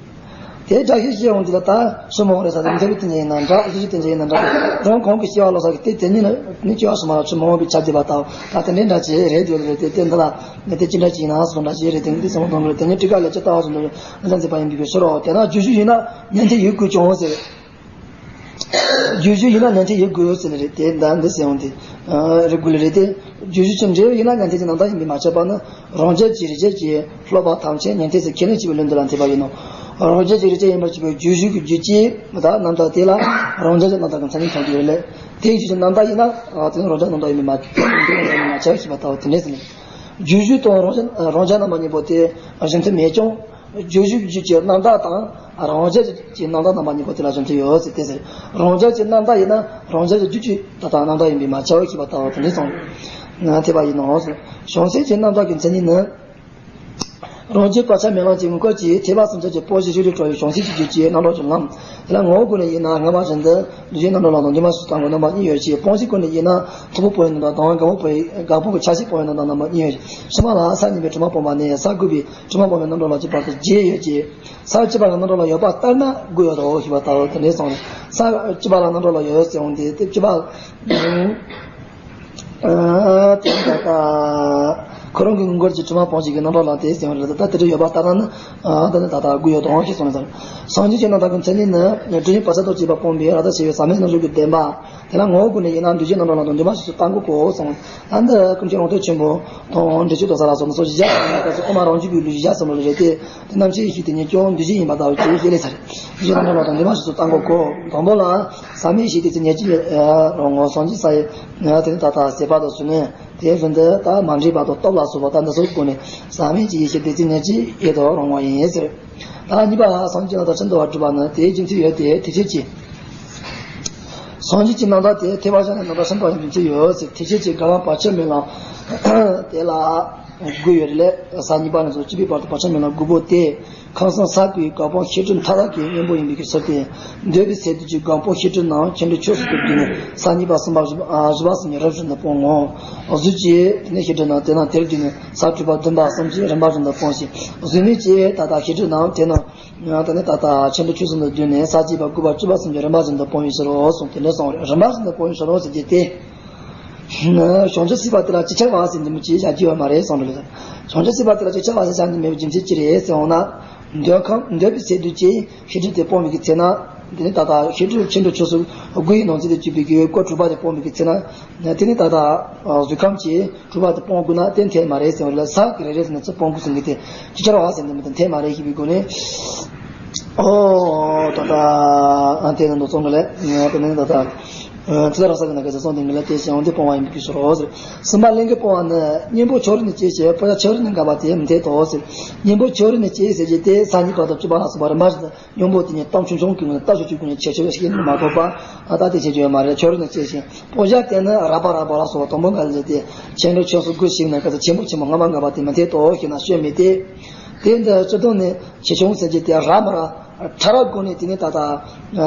དེ་སྒྲ་ཤེས་ཤེས་འོང་དེ་ལ་ད་ཕྱི་མོ་རེད་ས་དེ་མཐོ་བའི་དེ་འདྲ་ཡིན་ན་འདྲ་གཟུགས་ཀྱི་དེ་འདྲ་ཡིན་ན་འདྲ་རང་གོང་གི་སྐྱེ་བ་ལོ་ས་གི་དེ་དེ་ཉིད་ནི་སྐྱེ་བ་ཕྱི་མ་ལ་ཕྱི་མོ་བའི་ཆ་དེ་བ་ད་ད་དེ་འདྲའི་འདྲ་ཅིག་རེད་དེ་རེད་དེ་དེ་འདི་ལ། ནི་དེ་ཅི་འདྲ་ཅིག་ཡིན་ན་སོགས་འདྲ་ཅིག་རེད་དེ་འདི་ཚང་མ་མཐོང་གི་རེད་དེ་ནི་ཊཱི་ཀ་ལས་ཅི་ལྟ་བ་བཟོ་འདུག་ལ་ལན་འཛེགས་པ་ཡིན་པའི་ཕྱིར་རོ། དེ་ན་བརྗོད་གཞི་ཡིན་ན་ཉན་ཐོས་ཡོད་དགོས་ཀྱང་ཟེར། བརྗོད་གཞི་ཡིན་ན་ཉན་ཐོས་ཡོད་དགོས་ཟེར་ནི་རེད་དེ་ད་འདི་ཟེར་འོང་དེ་རེད་དགོས་ལ་རེད་དེ། བརྗོད་གཞི་ཅི་འབྲེལ་ཡོད་ཡིན་ན་ཉན་ཐོས་ཀྱི་རྣམ་དག་ཡིན་པས་མ་ཁྱབ་པ་ནི་རང་རྒྱལ་གྱི་རིགས་ཅན་གྱི་སློབ་པ་ཐམས་ཅད་ཉན་ཐོས་སུ་ཁས་ལེན་བྱེད་པའི་ལུགས་འདི་ལ་འཐད་པ་ཡིན་ནོ། རང་རྒྱལ་གྱི་རིགས་ཅན་ཡིན་པར་བྱེད་པའི་བརྗོད་གཞི་གི་རྒྱུད་ཀྱི་མི་དག་རྣམ་དག་དེ་ལ་རང་རྒྱལ་གྱི་རྣམ་དག་གི་མཚན་ཉིད་ཐོབ་ཀྱི་ཡོད་ལས། དེའི་རྒྱུད་ཀྱི་རྣམ་དག་ཡིན་ན་དེ་ནི་རང་རྒྱལ་རྣམ་དག་ཡིན་པས་མ་མ་ཁྱབ་ཞེས་པ་ལྟ་བུ་དེ་འདྲས་ཟེར་ནས། བརྗོད་གཞི་དང་རང་རྒྱལ་རང་རྒྱལ་རྣམ་པ་གཉིས་པོ་དེ་གཞི་མཐུན་མེད་ཀྱང་། བརྗོད་གཞི་རྒྱུད་ཀྱི་རྣམ་དག་དང་རང་རྒྱལ་གྱི་རྣམ་དག་རྣམ་པ་གཉིས་པོ་དེ་ལ་གཞི་མཐུན་ཡོད་ཟེར་ཏེ་ཟེར། རང་རྒྱལ་གྱི་རྣམ་དག་ཡིན་ན་རང་རྒྱལ་གྱི་རྒྱུད་ཀྱི་ད་ལྟ་རྣམ་དག་ཡིན་པས་མ་ཁྱབ་ཞེས་པ་ལྟ་བུ་དེ་འདྲས་སོང་། ན་འཐད་པ་ཡིན་ནོ། བྱང་སེམས་ཀྱི་རྣམ་དག་གི་མཚན་ཉིད་ནི། རང་རྒྱུད་བག་ཆགས་མེད་ལམ་གྱི་དངོས་སྐབས་ཀྱི་ཐེག་པ་གསུམ་ཆར་གྱི་སྤོང་བྱེད་ཤེས་རིག་འཕྲོ་བའི་བྱང་སེམས་ཀྱི་རྒྱུད་ཀྱི་རྣམ་གྲངས་ཀྱི་ལམ། དེ་ལ་ངོ་བོ་ཀུན་ནས་ཡིན་ན་སྔ་མ་བཞིན་དུ་འདུ་བྱེད་རྣམ་གྲངས་ལ་དང་འདུས་མ་བྱས་སུ་བཏང་དགོས་རྣམ་པ་གཉིས་ཡོད་ཅེས། སྤོང་བྱེད་ཀུན་ནས་ཡིན་ན་ཐོབ་པ་སྤོང་བའི་རྣམ་གྲངས་དང་འགག་པ་སྤོང་བའི་འགག་སྤོང་གི་ཆ་ཤས་སྤོང་བའི་རྣམ་གྲངས་རྣམ་པ་གཉིས་ཡོད་ཅེས། ཕྱི་མ་ལ་ས་གཉིས་པའི་དྲི་མ་སྤོང་བ་ནས་ས་དགུ་པའི་དྲི་མ་སྤོང་བའི་རྣམ་གྲངས་ལ་བཅུ་བར་དུ་བརྒྱད་ཡོད་ཅེས། ས་བཅུ་པ་ལ་རྣམ་གྲངས་ལ་ཡོད་པ་ལྟར་ན་དགུ་ཡོད་དོ་ཞེས་པ་ལྟ་བུ་དེ་འདྲས་སོང་ནས། ས་བཅུ་པ་ལ་རྣམ་གྲངས་ལ་ཡོད་ཟེར་འོང་དེ་དེ་བཅུ་པ། ཨ་དེ་ད་ལྟ་ཁོ་རང་གི་ངོ་སྐོར་གྱི་དྲི་མ་སྤོང་བྱེད་ཀྱི་རྣམ་གྲངས་ལ་དེ་ཟེར་བ་རེད། ད་ལྟ་དེ་འདྲ་ཡོད་པ་ལྟར་ན་ཨ་ད་ནི་ད་ལྟ་དགུ་ཡོད་དོ་ཞེས་གསུངས་ཟེར། སངས་རྒྱས་ཀྱི་རྣམ་དག་གི་མཚན་ཉིད་ནི་འདྲེན་བྱེད་བག་ཆགས་དང་བཅས་པ་སྤངས་པའི་རང་དང་བྱེ་བའི་ཟག་མེད་རྣམ་གཞག་གི་བདེན་པ། དེ་ལ་ངོ་བོ་ཀུན་ནས་ཡིན་ན་འདུ་བྱེད་རྣམ་གྲངས་ལ་དང་འདུས་མ་བྱས་སུ་བཏང་དགོས་གོ་གསུངས། ད་འདི་ཀུན་མཁྱེན་རོང་སྟོན་ཆེན་པོ་དང་འགྲེལ་ཆོས་མདོ་ས་ལ་སོགས་ནས་སོ་བཞི་བརྒྱ་ཙམ་ཡིན་པ་སྐབས་སུ་དབུ་མ་རང་རྒྱུད་པའི་ལུགས་བཞི་བརྒྱ་ཙམ་ལ་རེད་དེ། དེ་རྣམ་འབྱེད་ཡེ་ཤེས་དེ་ཉིད་ཀྱང་འདུ་བྱེད་ཡིན་པ་ལྟ་བུ་ཅིག་ཤེས་ལེ་ཚར་རེད། འདུ་བྱེད་རྣམ་གྲངས་ལ་དང་འདུས་མ་བྱས་སུ་བཏང་དགོས་གོ། དང་པོ་ལ། ཟག་མེད་ཡེ་ཤེས་དེ་ཚེ་ཉེར་གཅིག་ལས་རང་ངོ་སངས་རྒྱས་ས་ཡི་དེ་ནི་ད་ལྟ་ཟད་པ་དང་གཟུགས་ནས་དེའི་རིང་དུ་ད་མ་འདྲེས་པ་དང་སྟོབས་ལ་སོགས་པ་ད་འདི་ཚོའི་སྒོ་ནས་ཟག་མེད་ཀྱི་ཡེ་ཤེས་དེ་ཚེ་ཉེར་གཅིག་ཡེ་དོ་རང་ངོ་ཡིན་ཟེར། ད་གཉིས་པ་སངས་རྒྱས་རྣམ་དག་ཆེན་པོ་བ་སྒྲུབ་པ་ནི་དེའི་རྒྱུ་མཚན་ཡོད་དེ་དེ་ཚེ་ཀྱི། སངས་རྒྱས་ཀྱི་རྣམ་དག་དེ་ཐེག་པ་ཆ་ནས་རྣམ་དག་ཆེན་པོ་ཡིན་པའི་རྒྱུ་མཚན་ཡོད་ཟེར། དེ་ཚེ་ཀྱི་དགག་ལམ་བག་ཆགས་མེད་ལམ་དེ་ལ་དགུ་ཡོད་རེད་ལས། ས་གཉིས་པ་ནས་བཟུང་བཅུ་པའི་བར་དུ་བག་ཆགས་མེད་ལམ་དགུ་པོ་དེ། ཁམས་གསུམ་ས་དགུའི་འགག་སྤང་ཤེས་སྒྲིབ་མཐའ་དག་གི་གཉེན་པོ་ཡིན་པའི་གི་ཚུལ་ཏེ། འདོད་པའི་ཚེ་དུས་ཀྱི་འགག་སྤང་ཤེས་སྒྲིབ་རྣམས་ཆེ་འབྲིང་ཆུང་གསུམ་དུ་བསྡུས་ནས་ས་གཉིས་པ་གསུམ་པ་བཞི་པ་གསུམ་གྱིས་རབ་བཞིན་དུ་སྤོང་ངོ་། གཟུགས་ཀྱི་དེ་ནས་ཤེས་སྒྲིབ་རྣམས་དེ་རྣམས་དེར་བསྡུས་ནས་ས་དྲུག་པ་བདུན་པ་གསུམ་གྱིས་རིམ་པ་བཞིན་དུ་སྤོང་ཞིང་། གཟུགས་མེད་ཀྱི་ད་ལྟ་ཤེས་སྒྲིབ་རྣམས་དེ་རྣམས་དེ་ནས་ད་ལྟ་ཆེ་འབྲིང་ཆུང་གསུམ་དུ་བསྡུས་ནས་ས་བརྒྱད་པ་དགུ་པ་བཅུ་པ་གསུམ་གྱིས་རིམ་པ་བཞིན་དུ་སྤོང་བའི་ཕྱིར་རོ་གསུངས། དེ་འདྲ་གསུངས་རེད། རིམ་པ་བཞིན་དུ་སྤོང་བའི་ཕྱིར་རོ་ཟེར་གྱི་དེ། བྱང་ཆུབ་སེམས་དཔའ་དེ་ལ་ཅིག་ཆར་བ་ཟེར་འདི་མོ་ཅིག་བྱ་རྒྱུ་ཡོད་མ་རེད་གསུངས་འདུག་ལ། བྱང་ཆུབ་སེམས་དཔའ་དེ་ལ་ཅིག་ཆར་བ་ཟེར་བྱ་འདི་མེད་པའི་རྒྱུ་མཚན་ཅི་རེད་ཟེར་འོང་ན། འདོད་ཁམས་འདོད་པའི་ཚེ་དུས་ཀྱི་ཤེས་སྒྲིབ་དེ་སྤོང་བའི་གི་ཚེ་ན། དེ་ནི་ད་ལྟ་ཤེས་སྒྲིབ་ཆེ་འབྲིང་ཆུང་གསུམ་དགུ་ཡི་ནང་ཚན་དུ་གྱུར་པའི་གི་སྐོར་དྲུག་པ་དེ་སྤོང་བའི་གི་ཚེ་ན། དེ་ནི་ད་ལྟ་གཟུགས་ཁམས་ཀྱི་དྲུག་པ་དེ་སྤོང་དགོས་ན་དེ་འཐད་མ་རེད་ཟེར་བ་ལ་ཟག་གི་རེད་རེད་ཟེར་ན་ཚུར་སྤོང་དགོས་ཟེར་གི་དེ་ཅིག་ཆར་བ་ཟེར་འདི་མོ་དེ་འཐད་མ་རེད་ཞེས་པའི་སྒོ་ནས། ཨོ། ད་ལྟ་ཨ་དེ་ནི་མདོ་ཚོང་གི་ལས་དེ་ནི་ད་ལྟ། ཚེ་རབས་གསར་བའི་ནང་གི་ཚེ་སྲོག་འདི་ངེས་ལ་དེ་བྱང་དུ་སྤོང་བ་ཡིན་པའི་ཕྱིར་རོ་ཟེར། གསུམ་པ་ལྷན་སྐྱེས་སྤོང་བ་ནི་གཉེན་པོ་ཕྱོགས་རིས་ནས་སྐྱེས་ཤིང་སྤོང་བྱ་ཕྱོགས་རིས་ནས་འགག་པ་དེ་མི་འཐད་དོ་ཟེར། གཉེན་པོ་ཕྱོགས་རིས་ནས་སྐྱེས་ཟེར་གྱི་དེ་ས་གཉིས་པ་དང་བཅུ་པ་ལ་སོགས་པ་རིམ་པ་བཞིན་དུ་གཉེན་པོ་དེ་ཉིད་གཏམ་ཆུང་ཆུང་གི་ངང་ནས་སྟབས་ཆུང་ཆུང་གི་ངང་ནས་ཆེ་ཆུང་ཞིག་ནི་མ་གཏོགས་པ་ད་དེ་བྱེད་རྒྱུ་ཡོད་མ་རེད། ཕྱོགས་རིས་ནས་སྐྱེས་ཤིང་སྤོང་བྱ་དེ་ནི་རགས་པ་རགས་པ་ལ་སོགས་པ་དང་པོ་འགག་ལས་དེ་ཆེ་འབྲིང་ཆུང་གསུམ་དགུ་ཞིག་ནས་ག་ཚོད་ཆེན་པོ་ཆེན་པོ་སྔ་མ་འགག་པ་དེ་མི་འཐད་དོ་ཞེ་ན་ཤོད་མི་འཐད། དེ་འདི་སྤྱིར་བཏང་ནས་ཆེ་ཆུང་ཟེར་གྱི་དེ་རགས་མ་རགས། ཕྲ་རགས་སྒོ་ནས་དེ་ནི་ད་ལྟ་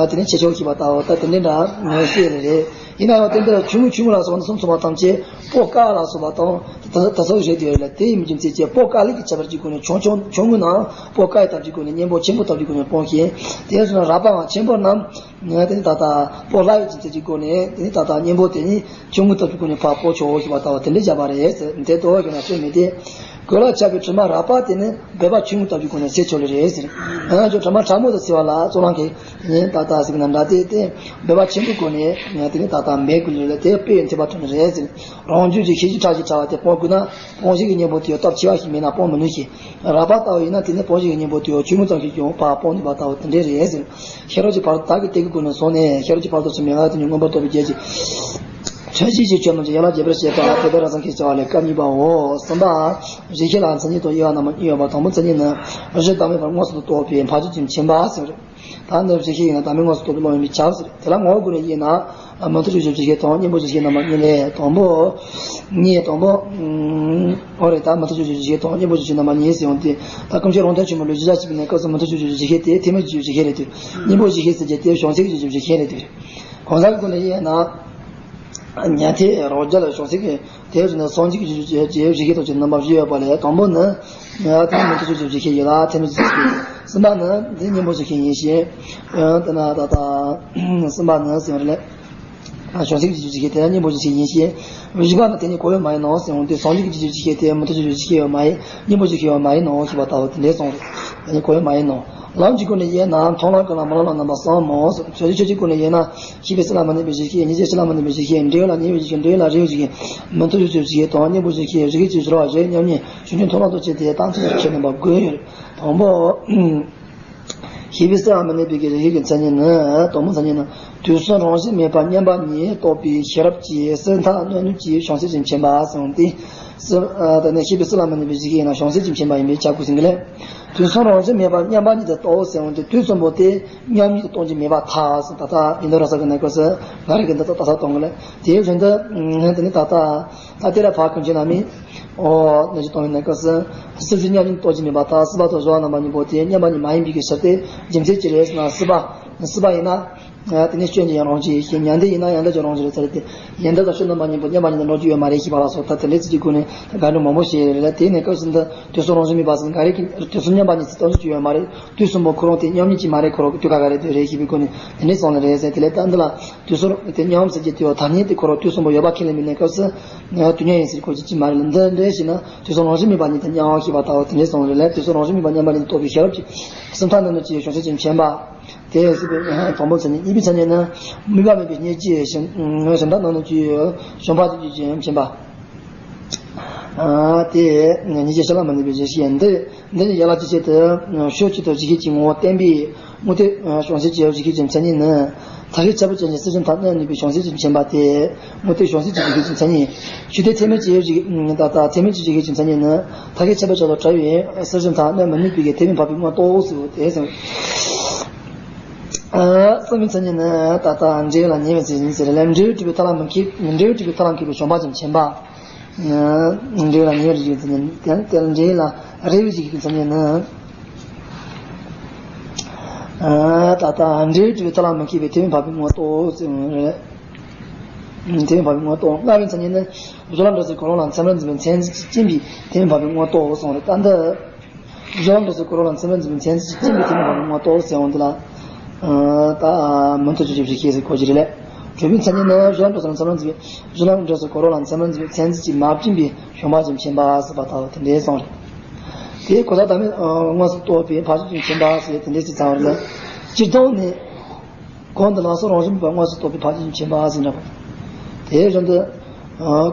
དེ་ནི་ཆེ་ཆུང་ཞེས་པ་ལྟ་བུ་ད་དེ་འདྲའི་འདྲ་ངོས་བཤད་ལེ་རེད། ཡིན་ན་ཡང་དེ་འདྲ་ཆུང་ངུ་ཆུང་ངུ་ལ་སོགས་ན་གསུམ་གསུམ་པ་ཐམས་ཅད་སྤོ་དཀའ་ལ་སོགས་པ་དང་ད་ད་ཚོགས་རེད་དེ་ཡོད་ལ། དེ་ཡིན་མིན་རྒྱུ་མཚན་གྱིས་སྤོ་དཀའ་ལས་ཀྱི་ཁྱད་པར་གྱི་སྒོ་ནས་ཆུང་ཆུང་ཆུང་ངུ་ནའང་སྤོ་དཀའ་ཡི་སྟབས་ཀྱི་སྒོ་ནས་གཉེན་པོ་ཆེན་པོ་སྟབས་ཀྱི་སྒོ་ནས་སྤོང་ཞིང་། དེ་སོགས་ན་རགས་པའང་ཆེན་པོ་རྣམས་ངས་དེ་ནི་ད་ལྟ་སྤོ་སླ་བའི་རྒྱུ་མཚན་གྱི་སྒོ་ནས་དེ་ནི་ད་ལྟ་གཉེན་པོ་དེ་ཉིད་ཆུང་ངུ་སྟབས་ཀྱི་སྒོ་ནས་ཕར་སྤོ་ཆོག་ཞེས་པ་ལྟ་བུ་དེ་འདྲའི་བྱ་བ་རེད་ཟེར། དེ་ལྟ་བུ་ཞེ་ན་ཤོད་མི་འཐད། གོས་ལ་ཆགས་པའི་དྲི་མ་རགས་པ་དེ་ནི་འབད་པ་ཆུང་ངུ་སྟབས་ཀྱི་སྒོ་ནས་སེལ་ཆོག་ལེ་རེད་ཟེར། ཡང་ན་ཅོ་དྲི་མ་ཕྲ་མོ་དང་བསྲེ་བ་ལ་གཙུག་ལག་ཁང་ནས་ད་ལྟ་ཟེར་གྱི་ན་འདྲ་སྟེ་དེ་འབད་པ་ཆེན་པོའི་སྒོ་ནས་ཡང་དེ་ནི་ད་ལྟ་མེད་དགོས་ལེ་ལ་དེ་དཔེ་ཡང་འཐད་པ་ཐོན་རེད་ཟེར། རང་རྒྱུད་ཀྱི་ཤེས་བྱའི་ཕྲ་ཞིང་ཕྲ་བ་དེ་སྤོང་དགོས་ན་སྤོང་བྱེད་ཀྱི་གཉེན་པོ་དེ་ཡང་སྟོབས་ཆེ་བ་ཞིག་མེད་ན་སྤོང་མི་ནུས་ཤིང་། རགས་པ་ལྟ་བུ་ཡིན་ན་དེ་ནི་སྤོང་བྱེད་ཀྱི་གཉེན་པོ་དེ་ཡང་ཆུང་ངུ་ཙམ་ཞིག་ཀྱང་ཕར་སྤོང་ནུས་པ་ལྟ་བུ་དེ་འདྲའི་རེད་ཟེར། ཤེས་རབ་ཀྱི་ཕ་རོལ་ཏུ་བདག་གི་སྟེང་གི་སྒོ་ནས་བཟུང་ནས་ཤེས་རབ་ཀྱི་ཕ་རོལ་ཏུ་ཕྱིན་མན་ངག་དེ་ཉིད་མངོན་པར་རྟོགས་པའི་རྒྱས་ཀྱི་མཚན་གཞི་ཞེས་བརྗོད་མི་འགྱུར་ཡན་ལག་བརྒྱད་པར་བཤད་པ་དེ་ལྟར་རང་བཞིན་གྱིས་བྱ་བ་ལས་སྐབས་གཉིས་པའོ། གསུམ་པ། རིགས་ཤེས་ལ་མཚན་ཉིད་དང་དབྱེ་བ་རྣམ་པ་གཉིས་ཡོད་པ། དང་པོ་མཚན་ཉིད་ནི་གཞི་བདག་མེད་པར་མངོན་སུམ་དུ་རྟོགས་པའི་འཕགས་ཆོས་ཀྱི་མཁྱེན་པ་ཟེར། ད་འདི་ཇི་ཤེས་ཡིན་ན་བདག་མེད་དངོས་སུ་རྟོགས་པའི་བློ་ཡིན་པས་ཁྱབ་ཟེར། དེ་ལ་ངོ་བོ་ཀུན་ནས་དབྱེ་ན། མུ་སྟེགས་ཕྱོགས་ཀྱི་ཇི་ཤེས་དང་གཉེན་པོ་ཇི་ཤེས་རྣམ་པ་གཉིས་ལས། དང་པོ། གཉིས། དང་པོ། ཨོ་རེད། ད་མུ་སྟེགས་ཕྱོགས་ཀྱི་ཇི་ཤེས་དང་གཉེན་པོ་ཇི་ཤེས་རྣམ་པ་གཉིས་ཟེར་ཡོང་དུས། ད་སྐུ་མཆེད་རོང་སྟོན་ཆེན་མོ་ལུགས་ཇི་ལྟར་བྱེད་པའི་གནས་སྐབས་སུ་མུ་སྟེགས་ཕྱོགས་ཀྱི་ཇི་ཤེས་དེ་ཐེག་དམན་གྱི་ཇི་ཤེས་རེད་དེ། གཉེན་པོ་ཇི་ཤེས་ཟེར་རྒྱུ་དེ་གཞུང་ཚིག་གི་ཇི་ཤེས་རེད་དེ། གང་ཟག་ཀུན་ནས་དབྱེ་ན། ཉན་ཐོས་རང་རྒྱལ་གཞུང་ཚིག་གི་དེ་བཞིན་དུ་སངས་རྒྱས་ཀྱི་ཇི་ཤེས་དང་ཇི་ཤེས་རྣམ་པ་བཞི་ཡོད་པ་ལས། དང་པོ་ནི། ཐེག་དམན་གྱི་ཇི་ཤེས་ཡིན་ལ་ཐེག་དམན་གྱི་ཇི་ཤེས། གསུམ་པ་ནི་འདི་གཉེན་པོ་ཇི་ཤེས་ཡིན་ཞེས། དེ་ན་ད་ལྟ་གསུམ་པ་ནི་ཟེར་བ་རེད། གཞུང་ཚིག་གི་ཇི་ཤེས་དེ་ཡང་གཉེན་པོ་ཇི་ཤེས་ཡིན་ཞེས། བཞི་པ་ནི་དེ་ནི་གོ་ཡོད་མ་ཡིན་ནོ་ཟེར་འོང་དུས། སངས་རྒྱས་ཀྱི་ཇི་ཤེས་དེ་མུ་སྟེགས་ཀྱི་ཇི་ཤེས་ཡོད་མ་ཡིན། གཉེན་པོ་ཇི་ཤེས་ཡོད་མ་ཡིན་ནོ་ཞེས་པ་ལྟ་བུ་དེ་འདྲའི་གསུངས་རེད། དེ་ནི་གོ་ཡོད་མ་ཡིན་ནོ། ལམ་གྱི་སྒོ་ནས་དབྱེ་ན། མཐོང་ལམ་ཀུན་ལ་མཐོང་ལམ་རྣམ་པ་གསུམ་མོ། ཕྱོགས་ཆོས་ཅན་ཀུན་ནས་དབྱེ་ན། ཤེས་པའི་སེམས་ལ་མི་གནས་པའི་ཇི་ཤེས། ཉན་ཤེས་ལ་མི་གནས་པའི་ཇི་ཤེས། འབྲེལ་ཡོད་ལ་ཉེ་བའི་ཇི་ཤེས། འབྲེལ་ཡོད་ལ་རིང་བའི་ཇི་ཤེས། མུ་སྟེགས་ཕྱོགས་ཀྱི་ཇི་ཤེས་དང་གཉེན་པོ་ཇི་ཤེས། རིགས་ཀྱི་སྦྱོར་བ་བཞི། མཉམ་ཉིད་གཞུང་ཆེན་མཐོང་ལམ་དང་བཅས་ཏེ་དང་ཐོག་ཏུ་ཁྱད་རྣམ་པ་དགུ་ཡོད། དང་པོ། ཤེས་པའི་སེམས་ལ་མི་གནས་པའི་གི་རིགས་ཀྱི་མཚན་ཉིད་ནི། དང་པོ་མཚན་ཉིད་ནི། དུས་གསུམ་རང་བཞིན་མེད་པ་མཉམ་པ་ཉིད་རྟོགས་པའི་ཤེས་རབ་ཀྱི་སེམས་ཐག་གནོན་ནུས་ཀྱི་བྱང་སེམས་ཀྱི་མཁྱེན་པ་ཟེར་འོང་སྟེ། སེམས། ཨ། དེ་ནས་ཤེས་པའི་སེམས་ལ་མི་གནས་པའི་ཇི་ཤེས་ཡིན་ན་བྱང་སེམས་ཀྱི་མཁྱེན་པ་ཡིན་པས་ཁྱབ་དགོས་ཟེར་གི་ལས། དུས་གསུམ་རང་བཞིན་མེད་པ་མཉམ་པ་ཉིད་དུ་རྟོགས་ཟེར་འོང་སྟེ། དུས་གསུམ་པོ་དེ་མཉམ་ཉིད་དུ་རྟོགས་ཀྱི་མེད་པ་ཐལ་ཟེར། ད་ལྟ་ཡིན་མདོ་ར་ས་གི་གནས་སྐབས་སུ་ང་རང་གིས་འདི་ལྟར་ད་ལྟ་གཏོང་གི་ལས། དེའི་བཞིན་དུ། དེ་ནི་ད་ལྟ། ད་དེ་ལ་ཕར་ཀུན་མཁྱེན་རྣམ་སྨིན། ཨོ། ནས་ཀྱི་གཏོང་བའི་གནས་སྐབས་སུ། སེམས་ཀྱི་མཉམ་ཉིད་རྟོགས་ཀྱི་མེད་པ་དང་། སྲིད་པ་དང་སྦྱོར་བ་རྣམ་པ་གཉིས་པོ་དེ་མཉམ་པ་ཉིད་མ་ཡིན་པའི་གི་ཕྱིར་ཏེ། རྒྱུ་མཚན་ཅི་རེད་ཟེར་ན། སྲིད་པ། སྲིད་པ་ཡིན་ན། དེ་ནི་སྐྱོན་གྱི་ཡང་རང་བཞིན་ཡིན་ཞིང་། ཉན་ཐོས་ཡིན་ན་ཡང་དག་གི་རང་བཞིན་རེད་ཟེར་ཏེ། ཡང་དག་དང་སྐྱོན་རྣམ་པ་གཉིས་པོ་མཉམ་པ་ཉིད་དུ་འགྲོ་རྒྱུ་ཡོད་མ་རེད་ཞེས་པ་ལ་སོགས། ད་དེ་འདྲའི་ཚིག་གི་སྒོ་ནས་དགག་སྒྲུབ་མང་པོ་བྱས་རེད་ལ། དེའི་གནས་སྐབས་སུ་འདི་དུས་གསུམ་རང་བཞིན་མེད་པ་ཟེར་ག་རེ་གི། དུས་གསུམ་མཉམ་པ་ཉིད་ཟེར་རྟོགས་རྒྱུ་ཡོད་མ་རེད། དུས་གསུམ་པོ་ཁོ་རང་དེ་མཉམ་ཉིད་ཀྱིས་མ་རེད། ཁོ་རང་གི་དུས་ག་ག་རེ་དུས་རེད་ཞེས་པའི་སྒོ་ནས་དེ་འདྲའི་གསུངས་ལ་རེད་ཟེར། དེ་ལས་ད་འདི་ལ་དུས་གསུམ་དེ་མཉམ་ཟེར་གྱི་དུས་བ་ཐ་སྙད་དེ་ཁོ་རང་དུས་གསུམ་པོ་ཡོད་པ་ཁས་ལེན་པའི་གནས་སྐབས་སུ། དུས་མཉམ་ཡིན་ཟེར་གོ་རྒྱུ་ཅི་མ་རེད་ལ། འདི་འདྲའི་ཞིག་ན་དུས་གསུམ་རང་བཞིན་མེད་པ་ཉིད་དུ་མཉམ་ཞེས་པ་ལྟ་བུ་དེ་འདྲའི་གསུངས་རེད་ལ། དུས་གསུམ་རང་བཞིན་མེད་པ་མཉམ་པ་ཉིད་དུ་རྟོགས་པའི་ཤེས་རབ་ཀྱི་སེམས་ཐག་གནོན་ནུས་ཀྱི་བྱང་ཆུབ་ཀྱི་མཁྱེན་པ། དེ་སྲིད་པའི་དང་པོ་མཚན་ཉིད། གཉིས་པའི་མཚན་ཉིད་ནི། དམིགས་པ་མེད་པའི་སྙིང་རྗེ་ཞིང་། གཞན་དག་རྣམས་ནི་ཅི་ཡོད། བྱང་ཕ་རྒྱུད་ཀྱི་མཁྱེན་པ། དེ་ཉིད་ཀྱི་ཤེས་ལ་མི་གནས་པའི་གཞི་ཤེས་འདི། འདི་ནི་ཡན་ལག་ཅི་ཕྱིར་དུ་ཕྱོགས་གཅིག་ཏུ་གཞི་ཤེས་ཀྱི་ངོ་བོ་བསྟན་པའི་དངོས་སྟོབས་བྱང་སེམས་ཀྱི་གཞི་ཤེས་ཀྱི་མཚན་ཉིད་ནི། མཐའ་ཡས་ཁྱད་པར་ཅན་གྱི་སེམས་ཅན་ཐ་སྙད་ནུས་པའི་བྱང་སེམས་ཀྱི་མཁྱེན་པ་སྟེ། དངོས་སྟོབས་བྱང་སེམས་ཀྱི་གཞི་ཤེས་ཀྱི་མཚན་ཉིད། ཆོས་དེ་ཐེག་དམན་གྱི་གཞི། ད་ལྟ་ཐེག་དམན་གྱི་གཞི་ཤེས་ཀྱི་མཚན་ཉིད་ནི། མཐའ་ཡས་ཁྱད་པར་ཅན་དང་བྲལ་བའི་སེམས་ཅན་ཐ་སྙད་མི་ནུས་པའི་གི་ཐེག་དམན་འཕགས་པའི་དངོས་སྟོབས་སུ་དེ་ཟེར། གསུམ་པའི་མཚན་ཉིད་ནི། ད་ལྟ་འབྲས་བུ་ལ་ཉེ་བའི་རྒྱུ་ཡིན་ཟེར་ལ། འབྲས་བུ་གྲུབ་པའི་ཐབས་ལ་མི་མཁས། འབྲས་བུ་གྲུབ་པའི་ཐབས་ལ་མཁས་པའི་བྱང་ཕ་རྒྱུད་མཁྱེན་པ། འབྲས་བུ་ལ་ཉེ་བའི་རྒྱུ་ཡིན་ཟེར་ལ། དེ་ལ་འབྲས་བུ་ལ་རེ་བའི་རྒྱུ་ཡིན་ཟེར་ལ། ད་ལྟ་འབྲས་བུ་གྲུབ་པའི་ཐབས་ལ་མི་མཁས་པའི་ཐེག་དམན་འཕགས་པའི་དངོས་སྟོབས་ཟེར་རེད། ཐེག་དམན་འཕགས་པའི་དངོས་སྟོབས། ལྔ་པའི་མཚན་ཉིད་ནི། སྦྱོར་ལམ་འབྲས་བུ་གང་རུང་ལ་མཚན་མར་འཛིན་པའི་མཚན་ཉིད་ཀྱིས་སྦྱིན་པའི་ཐེག་དམན་འཕགས་པའི་དངོས་སྟོབས་གསུངས་རེད། ད་འདི། སྦྱོར་ལམ་འབྲས་བུ་གང་རུང་ལ་མཚན་མར་འཛིན་པའི་མཚན་ཉིད་ཀྱིས་སྦྱིན་པའི་ཐེག་དམན་འཕགས་པའི་དངོས་སྟོབས་ཟེར་འོང་འདི་ལ། ད་མུ་སྟེགས་ཕྱོགས་ཀྱི་གཞི་ཤེས་ཟེར་གོ་རྒྱུ་རེད་ལ། དྲུག་པའི་མཚན་ཉིད་ནི། སྦྱོར་ལམ་འབྲས་བུ་ལ་མཚན་མར་འཛིན་པའི། སྦྱོར་ལམ་འབྲས་བུ་གང་རུང་ལ་མཚན་མར་འཛིན་པའི་མཚན་ཉིད་ཀྱིས་མ་སྦྱིན་པའི་བྱང་ཕ་རྒྱུད་མཁྱེན་པ་ཟེར་བ་ལྟ་བུ་དེ་འདྲའི་གསུངས་རེད། དེའི་གོ་ས་བདག་མེད་དངོས་སུ་རྟོགས་པའི་ཕ་རྒྱུད་ཀྱི་མཁྱེན་པ་ཟེར་དེ་འདྲའི་ཚིག་ཚང་བ་རེད་ལ། སྤྱིར་བཏང་ནི། གོང་དུ་ལམ་གསུམ་རང་བཞིན་མེད་པ་དངོས་སུ་རྟོགས་པའི་ཕ་རྒྱུད་ཀྱི་མཁྱེན་པ་ཟེར་འདྲ་པོ། དེ་བཞིན་དུ།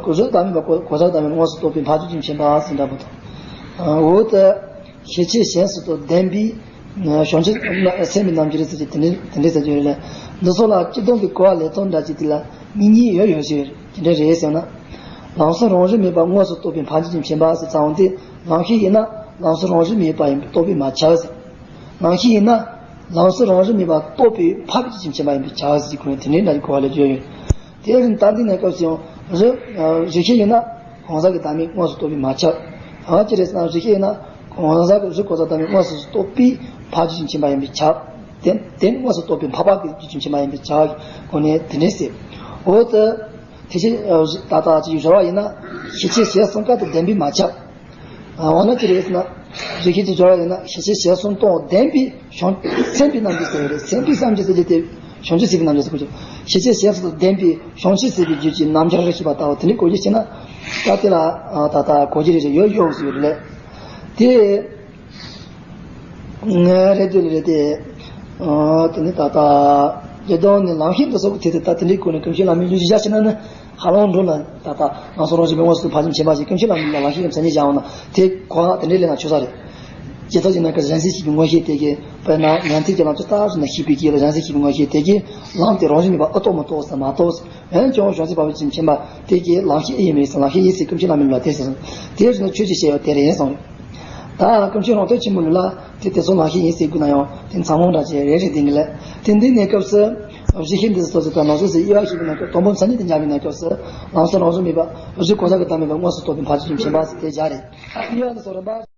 གོ་ས་བདག་མེད་པ་གོ་ས་བདག་མེད་དངོས་སུ་རྟོགས་པའི་ཕ་རྒྱུད་ཀྱི་མཁྱེན་པ་ཟེར་འདྲ་པོ་དང་། འོག་ཏུ། ཤེས་བྱའི་གཞན་སུ་དང་ལྡན་པའི། བྱང་ཆུབ་སེམས་དཔའི་རྣམ་འགྱུར་ཟེར་གྱི་དེ་འདྲའི་དེ་འདྲའི་ཟེར་གྱི་ཡོད་རེད་ལ། འདི་ཚོ་ལ་སྤྱིར་བཏང་གི་གོ་བ་ལེགས་མཐོང་འདྲ་གཅིག་དེ་ལ་མིག་གཉིས་ཡོད་ཡོད་ཞེས་དེ་འདྲ་རེད་ཟེར་ན། ལམ་གསུམ་རང་བཞིན་མེད་པ་དངོས་སུ་རྟོགས་པའི་ཕ་རྒྱུད་ཀྱི་མཁྱེན་པ་ཟེར་ཚང་སྟེ། ལམ་ཤེས་ཡིན་ན་ལམ་གསུམ་རང་བཞིན་མེད་པ་ཡིན་པས་རྟོགས་པས་མ་ཁྱབ་ཟེར། ལམ་ཤེས་ཡིན་ན་ལམ་གསུམ་རང་བཞིན་མེད་པ་རྟོགས་པའི་ཕ་རྒྱུད་ཀྱི་མཁྱེན་པ་ཡིན་པས་ཁྱབ་ཟེར་གྱི་གོ་བ་དེ་འདྲའི་འདྲ་གི་གོ་བ་ལེགས་ཡོད་ཡོད། དེ་བཞིན་ད་འདི་ནས་སྐབས་སུ་ཡང་རི་རི་ཤེས་ཡིན་ན་གང་ཟག་གི་བདག་མེད་དངོས་སུ་རྟོགས་པས་མ་ཁྱབ། གང་ཅི་རེད་ཟེར་ན་རི་ཤེས་ཡིན་ན་གང་ཟག་གི་རི་གང་ཟག་བདག་མེད་དངོས་སུ་རྟོགས་པའི་ཕ་རྒྱུད་ཀྱི་མཁྱེན་པ་ཡིན་པས་ཁྱབ། དེ་དེ་དངོས་སུ་རྟོགས་པའི་འཕགས་པ་གི་རྒྱུད་ཀྱི་མཁྱེན་པ་ཡིན་པས་ཁྱབ། གོ་ནས་དེ་འདྲས་ཟེར། འོག་ཏུ་དེ་ཕྱིར་ད་ལྟ་ཅིག་སྦྱོར་བ་ཡིན་ན་ཤེས་བྱའི་གཞན་གསུམ་ཀ་དང་ལྡན་པས་མ་ཁྱབ། འོ་ན་ཅི་རེད་ཟེར་ན། རི་ཤེས་ཀྱི་སྦྱོར་བ་ཡིན་ན་ཤེས་བྱའི་གཞན་གསུམ་དང་ལྡན་པའི་བྱང་སེམས་དཔའི་རྣམ་འགྱུར་ཟེར་བ་རེད། སེམས་དཔའི་བསམ་གྱིས་སེལ་གྱི་དེ་བྱང་ཆུབ་སེམས་དཔའི་རྣམ་འགྱུར་ཟེར་གོ་ཆོག་ཤེས་བྱའི་གཞན་གསུམ་དང་ལྡན་པའི་བྱང་ཆུབ་སེམས་དཔའི་རྒྱུད་ཀྱི་རྣམ་འགྱུར་ཞེས་པ་ལྟ་བུ་དེ་འདྲའི་གོ་རྒྱུ་བྱས་ན། ད་དེ་ལ་ད་ལྟ་གོ་རྒྱུ་རེ་རེ་ཡོད་ཡོད་ཟེར་བ་རེད། དེ་ང་རེད་དེ་རེད་དེ། དེ་ནི་ད་ལྟ་རྒྱ་དོན་ནི་ལམ་ཤེས་འདི་སོགས་ཀྱི་དེ་དེ་ད་དེ་འདྲའི་སྒོ་ནས་ཀུན་མཁྱེན་བླ་མའི་ལུགས་ཀྱི་ཡ་ཕྱི་ན་ནི། ཧ་ལམ་འགྲོ་ལ་ད་ལྟ་ལམ་གསུམ་རང་བཞིན་མེད་དངོས་སུ་ཕར་ཕྱིན་ཕྱིན་པ་ཞིག་ཀུན་མཁྱེན་བླ་མའི་ལུགས་ལ་ལམ་ཤེས་ཀྱི་མཚན་ཉིད་བཞག་འོང་ན་དེ་གོ་བ་དེ་འདྲའི་ལས་ན་ཆོག་ས་རེད། ཇི་ལྟར་ཡིན་ན་ཀ་གཞན་སེམས་ཤེས་པའི་མངོན་ཤེས་དེ་གིས་དཔེར་ན་ཉན་ཐོས་ཀྱི་ལམ་ཇི་ལྟར་ཞིག་ན་ཤེས་པའི་གི་ལ་གཞན་སེམས་ཤེས་པའི་མངོན་ཤེས་དེ་གིས་ལམ་དེ་རང་བཞིན་མེད་པ་ཨ་རྟོགས་མི་རྟོགས་ཟེར་མ་རྟོགས་ཟེར། འོན་ཀྱང་བྱང་སེམས་འཕགས་པའི་ཆོས་མཁྱེན་པ་དེ་གིས་ལམ་ཤེས་ཨེ་ཡིན་མིན་ཟེར་ལམ་ཤེས་ཡིན་ཟེར་ཀུན་མཁྱེན་བླ་མའི་ལུགས་ལ་དེ་ཟེར། དེ་བཞིན་ཆོས་ཀྱི་བཤད་ཡོད་དེ་རེད་གསུངས། ད་ཀུན་མཁྱེན་རང་བསྟོད་ཆེན་མོ་ལ་དེ་དེ་ཚོ་ལག་ཤེས་ཡིན་ཟེར་དགོས་ན་ཡང་དེ་ཚང་མ་འདྲ་ཅིག་རེ་རེ་དེ་འདི་ལས་དེ་འདི་གནས་སྐབས་སུ་གཞི་ཤེས་འདི་ཚོ་ཚོ་ལ་ནང་སོ་སོའི་དབྱེ་བ་ཤེས་པའི་གནས་སྐབས་དང་པོ་མཚན་ཉིད་དེ་སྦྱར་བའི་གནས་སྐབས་སུ་ལམ་སང་རང་བཞིན་མེད་པ་གཞི་གང་ཟག་གི་བདག་མེད་པ་དངོས་སུ་རྟོགས་པའི་འཕགས་ཆོས་ཀྱི་མཁྱེན་པ་ཟེར་དེ་སྦྱར་རེད། དབྱེ་བ་འདི་ཚོ་རིམ་པ་